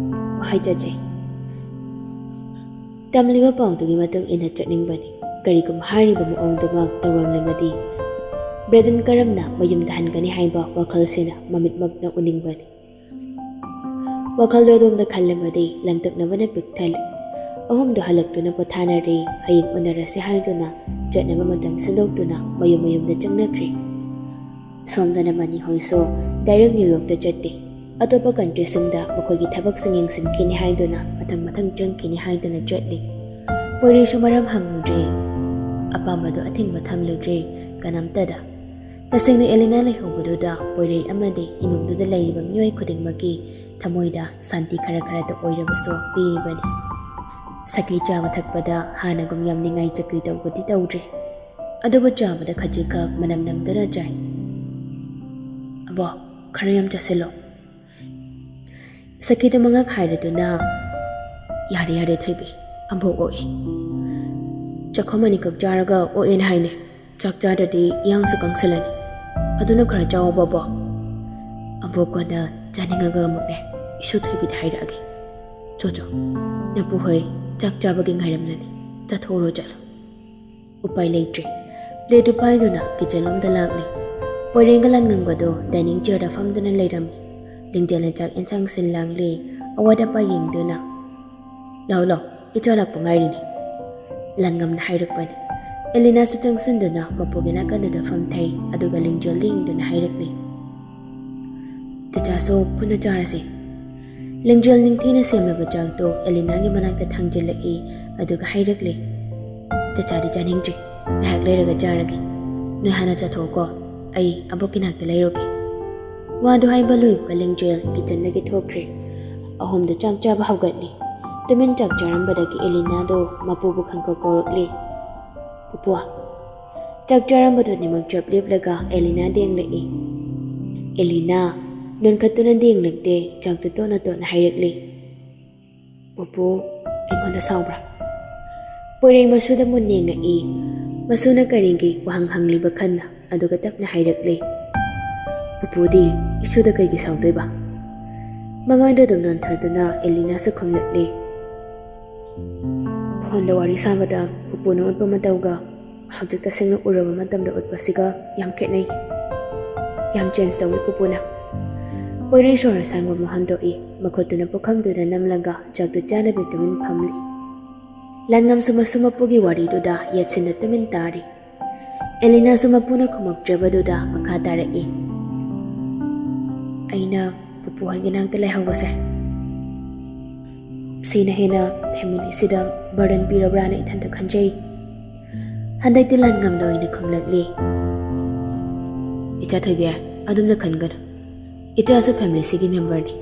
"ꯍꯣꯏ, ꯆꯠꯁꯤ꯫" ꯇꯝꯂꯤꯕ ꯄꯥꯎꯗꯨꯒꯤ ꯃꯇꯨꯡ ꯏꯟꯅ ꯆꯠꯅꯤꯡꯕꯅꯤ꯫ ꯀꯔꯤꯒꯨꯝꯕ ꯍꯥꯏꯔꯤꯕ ꯃꯑꯣꯡꯗꯨꯃꯛ ꯇꯧꯔꯝꯂꯕꯗꯤ ꯕ꯭ꯔꯦꯗꯟ ꯀꯔꯝꯅ ꯃꯌꯨꯝꯗ ꯍꯟꯒꯅꯤ ꯍꯥꯏꯕ ꯋꯥꯈꯜꯁꯤꯅ ꯃꯃꯤꯠꯃꯛꯅ ꯎꯅꯤꯡꯕꯅꯤ꯫ ꯋꯥꯈꯜꯗꯣ ꯑꯗꯣꯝꯗ ꯈꯜꯂꯕꯗꯤ ꯂꯥꯡꯇꯛꯅꯕꯅ ꯄꯤꯛ ꯊꯜꯂꯤ꯫ ꯑꯍꯨꯝꯗꯣ ꯍꯜꯂꯛꯇꯨꯅ ꯄꯣꯊꯥꯅꯔꯦ꯫ ꯍꯌꯦꯡ ꯎꯅꯔꯁꯤ ꯍꯥꯏꯗꯨꯅ ꯆꯠꯅꯕ ꯃꯇꯝ ꯁꯤꯟꯗꯣꯛꯇꯨꯅ ꯃꯌꯨꯝ ꯃꯌꯨꯝꯗ ꯆꯪꯅꯈ꯭ꯔꯦ꯫ ꯁꯣꯝꯗꯅ ꯃꯅꯤ ꯍꯣꯏꯁꯨ ꯗꯥꯏꯔꯦꯛ ꯅ꯭ꯌꯨ ꯌꯣꯔꯛꯇ ꯆꯠꯇꯦ꯫ ꯑꯇꯣꯞꯄ ꯀꯟꯇ꯭ꯔꯤꯁꯤꯡꯗ ꯃꯈꯣꯏꯒꯤ ꯊꯕꯛꯁꯤꯡ ꯌꯦꯡꯁꯤꯟꯈꯤꯅꯤ ꯍꯥꯏꯗꯨꯅ ꯃꯊꯪ ꯃꯊꯪ ꯆꯪꯈꯤꯅꯤ ꯍꯥꯏꯗꯨꯅ ꯆꯠꯂꯤ꯫ ꯄꯣꯏꯔꯩꯁꯨ ꯃꯔꯝ ꯍꯪꯂꯨꯗ꯭ꯔꯦ꯫ ꯑꯄꯥꯝꯕꯗꯣ ꯑꯊꯤꯡꯕ ꯊꯝꯂꯨꯗ꯭ꯔꯦ ꯀꯅꯥꯝꯇꯗ꯫ ꯇꯁꯦꯡꯅ ꯑꯦꯂꯤꯅꯥ ꯂꯩꯍꯧꯕꯗꯨꯗ ꯄꯣꯏꯔꯩ ꯑꯃꯗꯤ ꯏꯃꯨꯡꯗꯨꯗ ꯂꯩꯔꯤꯕ ꯃꯤꯑꯣꯏ ꯈꯨꯗꯤꯡꯃꯛꯀꯤ ꯊꯃꯣꯏꯗ ꯁꯥꯟꯇꯤ ꯈꯔ ꯈꯔꯇ ꯑꯣꯏꯔꯕꯁꯨ ꯄꯤꯔꯤꯕꯅꯤ꯫ ꯁꯒꯩ ꯆꯥꯕ ꯊꯛꯄꯗ ꯍꯥꯟꯅꯒꯨꯝ ꯌꯥꯝ ꯅꯤꯡꯉꯥꯏ ꯆꯀ꯭ꯔꯤ ꯇꯧꯕꯗꯤ ꯇꯧꯗ꯭ꯔꯦ꯫ ꯑꯗꯨꯕꯨ ꯆꯥꯕꯗ ꯈꯖꯤꯛꯈꯛ ꯃꯅꯝ ꯅꯝꯗꯨꯅ ꯆꯥꯏ꯫ "ꯑꯕꯣ, ꯈꯔ ꯌꯥꯝ ꯆꯥꯁꯤꯜꯂꯣ꯫" ꯁꯈꯤꯗꯨ ꯃꯉꯛ ꯍꯥꯏꯔꯗꯨꯅ, "ꯌꯥꯔꯦ, ꯌꯥꯔꯦ ꯊꯣꯏꯕꯤ, ꯑꯕꯣꯛ ꯑꯣꯛꯑꯦ꯫ ꯆꯥꯛꯈꯨꯝ ꯑꯅꯤꯈꯛ ꯆꯥꯔꯒ ꯑꯣꯛꯑꯦꯅ ꯍꯥꯏꯅꯦ꯫ ꯆꯥꯛ ꯆꯥꯗ꯭ꯔꯗꯤ ꯏꯌꯥꯡꯁꯨ ꯀꯪꯁꯤꯜꯂꯅꯤ꯫ ꯑꯗꯨꯅ ꯈꯔ ꯆꯥꯎꯕ ꯑꯕꯣꯛ꯫ ꯑꯕꯣꯛ ꯀꯣꯟꯅ ꯆꯥꯅꯤꯡꯉꯒ ꯑꯃꯨꯛꯅꯦ, ꯏꯁꯨ ꯊꯣꯏꯕꯤꯗ ꯍꯥꯏꯔꯛꯑꯒꯦ꯫ ꯆꯣ ꯆꯣ, ꯅꯄꯨ ꯍꯣꯏ ꯆꯥꯛ ꯆꯥꯕꯒꯤ ꯉꯥꯏꯔꯝꯂꯅꯤ꯫ ꯆꯥꯊꯣꯛꯎꯔꯣ ꯆꯠꯂꯣ꯫" ꯎꯄꯥꯏ ꯂꯩꯇ꯭ꯔꯦ꯫ ꯄ꯭ꯂꯦꯠꯇꯨ ꯄꯥꯏꯗꯨꯅ ꯀꯤꯆꯟꯂꯣꯝꯗ ꯂꯥꯛꯂꯦ꯫ ꯄꯣꯏꯔꯦꯡꯒ ꯂꯥꯟꯉꯝꯒꯗꯣ ꯗꯥꯏꯅꯤꯡ ꯆꯤꯌꯔꯗ ꯐꯝꯗꯨꯅ ꯂꯩꯔꯝꯃꯤ꯫ ꯂꯤꯡꯖꯦꯜꯅ ꯆꯥꯛ ꯌꯦꯟꯁꯥꯡ ꯁꯤꯟ ꯂꯥꯡꯂꯤ꯫ ꯑꯋꯥꯠ ꯑꯄꯥ ꯌꯦꯡꯗꯨꯅ, "ꯂꯥꯎ, ꯂꯥꯎ, ꯏꯆꯥ ꯂꯥꯛꯄ ꯉꯥꯏꯔꯤꯅꯦ," ꯂꯟꯉꯝꯅ ꯍꯥꯏꯔꯛꯄꯅꯤ꯫ ꯑꯦꯂꯤꯅꯥꯁꯨ ꯆꯪꯁꯤꯟꯗꯨꯅ ꯃꯄꯨꯒꯤ ꯅꯥꯀꯟꯗꯨꯗ ꯐꯝꯊꯩ, ꯑꯗꯨꯒ ꯂꯤꯡꯖꯦꯜꯗ ꯌꯦꯡꯗꯨꯅ ꯍꯥꯏꯔꯛꯂꯤ, "ꯆꯆꯥꯁꯨ ꯄꯨꯟꯅ ꯆꯥꯔꯁꯤ꯫" ꯂꯤꯡꯖꯦꯜ ꯅꯤꯡꯊꯤꯅ ꯁꯦꯝꯂꯕ ꯆꯥꯛꯇꯨ ꯑꯦꯂꯤꯅꯥꯒꯤ ꯃꯅꯥꯛꯇ ꯊꯥꯡꯖꯤꯜꯂꯛꯏ, ꯑꯗꯨꯒ ꯍꯥꯏꯔꯛꯂꯤ, "ꯆꯆꯥꯗꯤ ꯆꯥꯅꯤꯡꯗ꯭ꯔꯤ, ꯉꯥꯏꯍꯥꯛ ꯂꯩꯔꯒ ꯆꯥꯔꯒꯦ꯫ ꯅꯣꯏ ꯍꯥꯟꯅ ꯆꯥꯊꯣꯛꯑꯣꯀꯣ, ꯑꯩ ꯑꯕꯣꯛꯀꯤ ꯅꯥꯛꯇ ꯂꯩꯔꯨꯒꯦ꯫" ꯋꯥꯗꯨ ꯍꯥꯏꯕ ꯂꯣꯏꯕꯒ ꯂꯤꯡꯖꯦꯜ ꯀꯤꯆꯟꯗꯒꯤ ꯊꯣꯛꯈ꯭ꯔꯦ꯫ ꯑꯍꯨꯝꯗꯨ ꯆꯥꯛ ꯆꯥꯕ ꯍꯧꯒꯠꯂꯤ꯫ ꯇꯨꯃꯤꯟ ꯆꯥꯛ ꯆꯥꯔꯝꯕꯗꯒꯤ ꯑꯦꯂꯤꯅꯥꯗꯣ ꯃꯄꯨꯕꯨ ꯈꯪꯀꯧ ꯀꯧꯔꯛꯂꯤ, "ꯄꯨꯄꯨ꯫" ꯆꯥꯛ ꯆꯥꯔꯝꯕꯗꯨ ꯅꯤꯃꯛ ꯆꯞ ꯂꯦꯞꯂꯒ ꯑꯦꯂꯤꯅꯥꯗ ꯌꯦꯡꯂꯛꯏ꯫ ꯑꯦꯂꯤꯅꯥ ꯅꯣꯟꯈꯠꯇꯨꯅꯗꯤ ꯌꯦꯡꯂꯛꯇꯦ, ꯆꯥꯛꯇꯨ ꯇꯣꯠꯅ ꯇꯣꯠꯅ ꯍꯥꯏꯔꯛꯂꯤ, "ꯄꯨꯄꯨ ꯑꯩꯉꯣꯟꯗ ꯁꯥꯎꯕ꯭ꯔꯥ?" ꯄꯣꯏꯔꯩ ꯃꯁꯨꯗ ꯃꯨꯟꯅ ꯌꯦꯡꯉꯛꯏ꯫ ꯃꯁꯨꯅ ꯀꯔꯤꯒꯤ ꯋꯥꯍꯪ ꯍꯪꯂꯤꯕ ꯈꯟꯅ, ꯑꯗꯨꯒ ꯇꯞꯅ ꯍꯥꯏꯔꯛꯂꯤ, "ꯄꯨꯄꯨꯗꯤ ꯏꯁꯨꯗ ꯀꯩꯒꯤ ꯁꯥꯎꯗꯣꯏꯕ?" ꯃꯃꯥꯏꯗꯣ ꯑꯗꯨꯝ ꯅꯣꯟꯊꯗꯨꯅ ꯑꯦꯂꯤꯅꯥꯁꯨ ꯈꯨꯝꯂꯛꯂꯤ, "ꯐꯣꯟꯗ ꯋꯥꯔꯤ ꯁꯥꯕꯗ ꯄꯨꯄꯨꯅ ꯎꯠꯄ ꯃꯇꯧꯒ ꯍꯧꯖꯤꯛ ꯇꯁꯦꯡꯅ ꯎꯔꯕ ꯃꯇꯝꯗ ꯎꯠꯄꯁꯤꯒ ꯌꯥꯝ ꯈꯦꯠꯅꯩ꯫ ꯌꯥꯝ ꯆꯦꯟꯖ ꯇꯧꯏ ꯄꯨꯄꯨꯅ꯫" ꯄꯣꯏꯔꯩ ꯁꯣꯔ ꯑꯁꯥꯡꯕ ꯑꯃ ꯍꯣꯟꯗꯣꯛꯏ꯫ ꯃꯈꯨꯠꯇꯨꯅ ꯄꯨꯈꯝꯗꯨꯗ ꯅꯝꯂꯒ ꯆꯥꯛꯇꯨ ꯆꯥꯅꯕꯤ ꯇꯨꯃꯤꯟ ꯐꯝꯂꯤ꯫ ꯂꯟꯉꯝꯁꯨ ꯃꯁꯨ ꯃꯄꯨꯒꯤ ꯋꯥꯔꯤꯗꯨꯗ ꯌꯦꯠꯁꯤꯟꯅ ꯇꯨꯃꯤꯟ ꯇꯥꯔꯤ꯫ ꯑꯦꯂꯤꯅꯥꯁꯨ ꯃꯄꯨꯅ ꯈꯨꯝꯃꯛꯇ꯭ꯔꯕꯗꯨꯗ ꯃꯈꯥ ꯇꯥꯔꯛꯏ, "ꯑꯩꯅ ꯄꯨꯄꯨ ꯍꯣꯏꯒꯤ ꯅꯥꯛꯇ ꯂꯩꯍꯧꯕꯁꯦ ꯁꯤꯅ ꯍꯦꯟꯅ ꯐꯦꯃꯤꯂꯤꯁꯤꯗ ꯕꯔꯗꯟ ꯄꯤꯔꯕ꯭ꯔꯥꯅ ꯏꯊꯟꯇ ꯈꯟꯖꯩ꯫" ꯍꯟꯗꯛꯇꯤ ꯂꯟꯉꯝꯅ ꯑꯣꯏꯅ ꯈꯨꯝꯂꯛꯂꯤ, "ꯏꯆꯥ ꯊꯣꯏꯕꯤ, ꯑꯗꯨꯝꯅ ꯈꯟꯒꯅꯨ꯫ ꯏꯆꯥꯁꯨ ꯐꯦꯃꯤꯂꯤꯁꯤꯒꯤ ꯃꯦꯝꯕꯔꯅꯤ꯫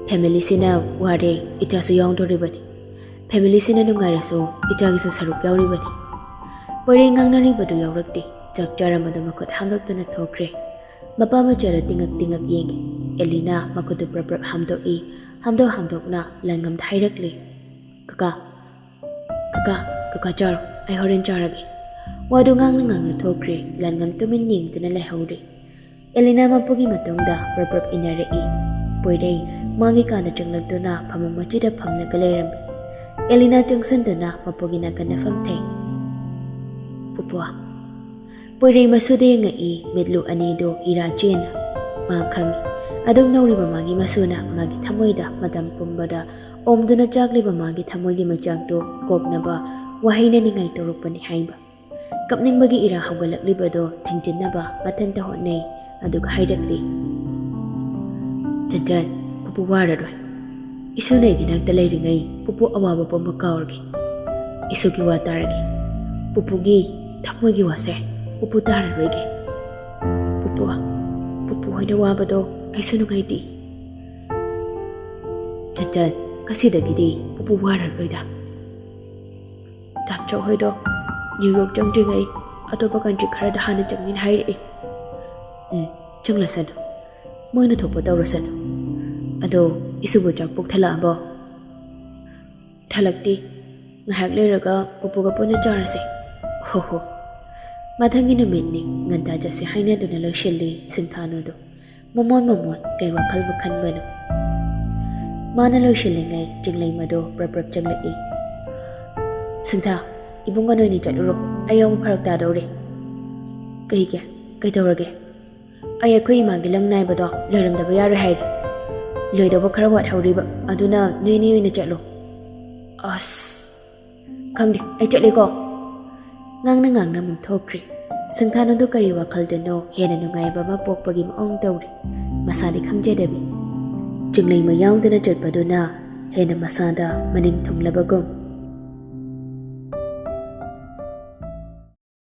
ꯐꯦꯃꯤꯂꯤꯁꯤꯅ ꯋꯥꯔꯦ, ꯏꯆꯥꯁꯨ ꯌꯥꯎꯗꯣꯔꯤꯕꯅꯤ꯫ ꯐꯦꯃꯤꯂꯤꯁꯤꯅ ꯅꯨꯡꯉꯥꯏꯔꯁꯨ, ꯏꯆꯥꯒꯤꯁꯨ ꯁꯔꯨꯛ ꯌꯥꯎꯔꯤꯕꯅꯤ꯫" ꯄꯣꯏꯔꯩ ꯉꯥꯡꯅꯔꯤꯕꯗꯨ ꯌꯥꯎꯔꯛꯇꯦ꯫ ꯆꯥꯛ ꯆꯥꯔꯝꯕꯗꯨ ꯃꯈꯨꯠ ꯍꯥꯝꯗꯣꯛꯇꯨꯅ ꯊꯣꯛꯈ꯭ꯔꯦ꯫ ꯃꯄꯥ ꯃꯆꯥꯗ ꯇꯤꯡꯉꯛ ꯇꯤꯡꯉꯛ ꯌꯦꯡꯉꯤ꯫ ꯑꯦꯂꯤꯅꯥ ꯃꯈꯨꯠꯇꯨ ꯄ꯭ꯔꯞ ꯄ꯭ꯔꯞ ꯍꯥꯝꯗꯣꯛꯏ꯫ ꯍꯥꯝꯗꯣꯛ ꯍꯥꯝꯗꯣꯛꯅ ꯂꯟꯉꯝꯗ ꯍꯥꯏꯔꯛꯂꯤ, "ꯀꯀꯥ, ꯀꯀꯥ, ꯀꯀꯥ ꯆꯥꯔꯣ, ꯑꯩ ꯍꯣꯔꯦꯟ ꯆꯥꯔꯒꯦ꯫" ꯋꯥꯗꯨ ꯉꯥꯡꯅ ꯉꯥꯡꯅ ꯊꯣꯛꯈ꯭ꯔꯦ꯫ ꯂꯟꯉꯝ ꯇꯨꯃꯤꯟ ꯌꯦꯡꯗꯨꯅ ꯂꯩꯍꯧꯔꯦ꯫ ꯑꯦꯂꯤꯅꯥ ꯃꯄꯨꯒꯤ ꯃꯇꯨꯡꯗ ꯄ꯭ꯔꯞ ꯄ꯭ꯔꯞ ꯏꯟꯅꯔꯛꯏ꯫ ꯄꯣꯏꯔꯩ ꯃꯥꯒꯤ ꯀꯥꯗ ꯆꯪꯂꯛꯇꯨꯅ ꯐꯃꯨꯡ ꯃꯆꯤꯗ ꯐꯝꯂꯒ ꯂꯩꯔꯝꯃꯤ꯫ ꯑꯦꯂꯤꯅꯥ ꯆꯪꯁꯤꯟꯗꯨꯅ ꯃꯄꯨꯒꯤ ꯅꯥꯀꯟꯗ ꯐꯝꯊꯩ꯫ "ꯄꯨꯄꯨ꯫" ꯄꯣꯏꯔꯩ ꯃꯁꯨꯗ ꯌꯦꯡꯉꯛꯏ, ꯃꯤꯠꯂꯨ ꯑꯅꯤꯗꯨ ꯏꯔꯥ ꯆꯦꯟꯅ꯫ ꯃꯥ ꯈꯪꯏ, ꯑꯗꯨꯝ ꯅꯧꯔꯤꯕ ꯃꯥꯒꯤ ꯃꯁꯨꯅ ꯃꯥꯒꯤ ꯊꯃꯣꯏꯗ ꯃꯇꯝ ꯄꯨꯝꯕꯗ ꯑꯣꯝꯗꯨꯅ ꯆꯥꯛꯂꯤꯕ ꯃꯥꯒꯤ ꯊꯃꯣꯏꯒꯤ ꯃꯩꯆꯥꯛꯇꯨ ꯀꯣꯛꯅꯕ ꯋꯥꯍꯩꯅ ꯅꯤꯡꯉꯥꯏ ꯇꯧꯔꯛꯄꯅꯤ ꯍꯥꯏꯕ꯫ ꯀꯞꯅꯤꯡꯕꯒꯤ ꯏꯔꯥ ꯍꯧꯒꯠꯂꯛꯂꯤꯕꯗꯣ ꯊꯤꯡꯖꯤꯟꯅꯕ ꯃꯊꯟꯇ ꯍꯣꯠꯅꯩ, ꯑꯗꯨꯒ ꯍꯥꯏꯔꯛꯂꯤ, "ꯆꯟꯆꯟ, ꯄꯨꯄꯨ ꯋꯥꯔꯔꯣꯏ꯫ ꯏꯁꯨ ꯅꯣꯏꯒꯤ ꯅꯥꯛꯇ ꯂꯩꯔꯤꯉꯩ ꯄꯨꯄꯨ ꯑꯋꯥꯕ ꯄꯨꯝꯕ ꯀꯥꯎꯔꯒꯦ꯫ ꯏꯁꯨꯒꯤ ꯋꯥ ꯇꯥꯔꯒꯦ꯫ ꯄꯨꯄꯨꯒꯤ ꯊꯃꯣꯏꯒꯤ ꯋꯥꯁꯦ ꯄꯨꯄꯨ ꯇꯥꯔꯔꯣꯏꯒꯦ꯫ ꯄꯨꯄꯨ, ꯄꯨꯄꯨ ꯍꯣꯏꯅ ꯋꯥꯕꯗꯣ ꯑꯩꯁꯨ ꯅꯨꯡꯉꯥꯏꯇꯦ꯫ ꯆꯟꯆꯟ, ꯉꯁꯤꯗꯒꯤꯗꯤ ꯄꯨꯄꯨ ꯋꯥꯔꯔꯣꯏꯗ꯫ ꯇꯥꯝꯆꯧ ꯍꯣꯏꯗꯣ ꯅ꯭ꯌꯨ ꯌꯣꯔꯛ ꯆꯪꯗ꯭ꯔꯤꯉꯩ ꯑꯇꯣꯞꯄ ꯀꯟꯇ꯭ꯔꯤ ꯈꯔꯗ ꯍꯥꯟꯅ ꯆꯪꯅꯤꯅ ꯍꯥꯏꯔꯛꯏ꯫ ꯎꯝ, ꯆꯪꯂꯁꯅꯨ꯫ ꯃꯣꯏꯅ ꯊꯣꯛꯄ ꯇꯧꯔꯁꯅꯨ꯫ ꯑꯗꯣ ꯏꯁꯨꯕꯨ ꯆꯥꯛ ꯄꯨꯛ ꯊꯜꯂꯛꯑꯕꯣ?" "ꯊꯜꯂꯛꯇꯦ꯫ ꯉꯥꯏꯍꯥꯛ ꯂꯩꯔꯒ ꯄꯨꯄꯨꯒ ꯄꯨꯟꯅ ꯆꯥꯔꯁꯦ꯫" "ꯍꯣ ꯍꯣ꯫" ꯃꯊꯪꯒꯤ ꯅꯨꯃꯤꯠꯅꯤ, ꯉꯟꯇꯥ ꯆꯠꯁꯦ ꯍꯥꯏꯅꯗꯨꯅ ꯂꯣꯏꯁꯤꯜꯂꯤ ꯁꯤꯡꯊꯥꯅꯨꯗꯣ꯫ ꯃꯃꯣꯟ ꯃꯃꯣꯟ ꯀꯩ ꯋꯥꯈꯜꯕꯨ ꯈꯟꯕꯅꯣ? ꯃꯥꯅ ꯂꯣꯏꯁꯤꯜꯂꯤꯉꯩ ꯆꯤꯡꯂꯩꯃꯗꯣ ꯄ꯭ꯔꯞ ꯄ꯭ꯔꯞ ꯆꯪꯂꯛꯏ꯫ "ꯁꯤꯡꯊꯥ, ꯏꯕꯨꯡꯒ ꯅꯣꯏꯅꯤ ꯆꯠꯂꯨꯔꯣ, ꯑꯩ ꯌꯥꯎꯕ ꯐꯔꯛ ꯇꯥꯗꯧꯔꯦ꯫" "ꯀꯩꯒꯤ? ꯀꯩꯗꯧꯔꯒꯦ?" "ꯑꯩ ꯑꯩꯈꯣꯏ ꯏꯃꯥꯒꯤ ꯂꯪ ꯅꯥꯏꯕꯗꯣ ꯂꯣꯏꯔꯝꯗꯕ ꯌꯥꯔꯣꯏ ꯍꯥꯏꯔꯤ꯫ ꯂꯣꯏꯗꯧꯕ ꯈꯔ ꯋꯥꯠꯍꯧꯔꯤꯕ, ꯑꯗꯨꯅ ꯅꯣꯏꯅꯤ ꯑꯣꯏꯅ ꯆꯠꯂꯣ꯫" "ꯑꯁ, ꯈꯪꯗꯦ, ꯑꯩ ꯆꯠꯂꯦꯀꯣ꯫" ꯉꯥꯡꯅ ꯉꯥꯡꯅ ꯑꯃꯨꯛ ꯊꯣꯛꯈ꯭ꯔꯦ꯫ ꯁꯤꯡꯊꯥꯅꯨꯗꯨ ꯀꯔꯤ ꯋꯥꯈꯜꯗꯅꯣ ꯍꯦꯟꯅ ꯅꯨꯡꯉꯥꯏꯕ ꯑꯃ ꯄꯣꯛꯄꯒꯤ ꯃꯑꯣꯡ ꯇꯧꯔꯤ꯫ ꯃꯁꯥꯗꯤ ꯈꯪꯖꯗꯕꯤ꯫ ꯆꯤꯡꯂꯩꯃ ꯌꯥꯎꯗꯅ ꯆꯠꯄꯗꯨꯅ ꯍꯦꯟꯅ ꯃꯁꯥꯗ ꯃꯅꯤꯡ ꯊꯨꯡꯂꯕꯒꯨꯝ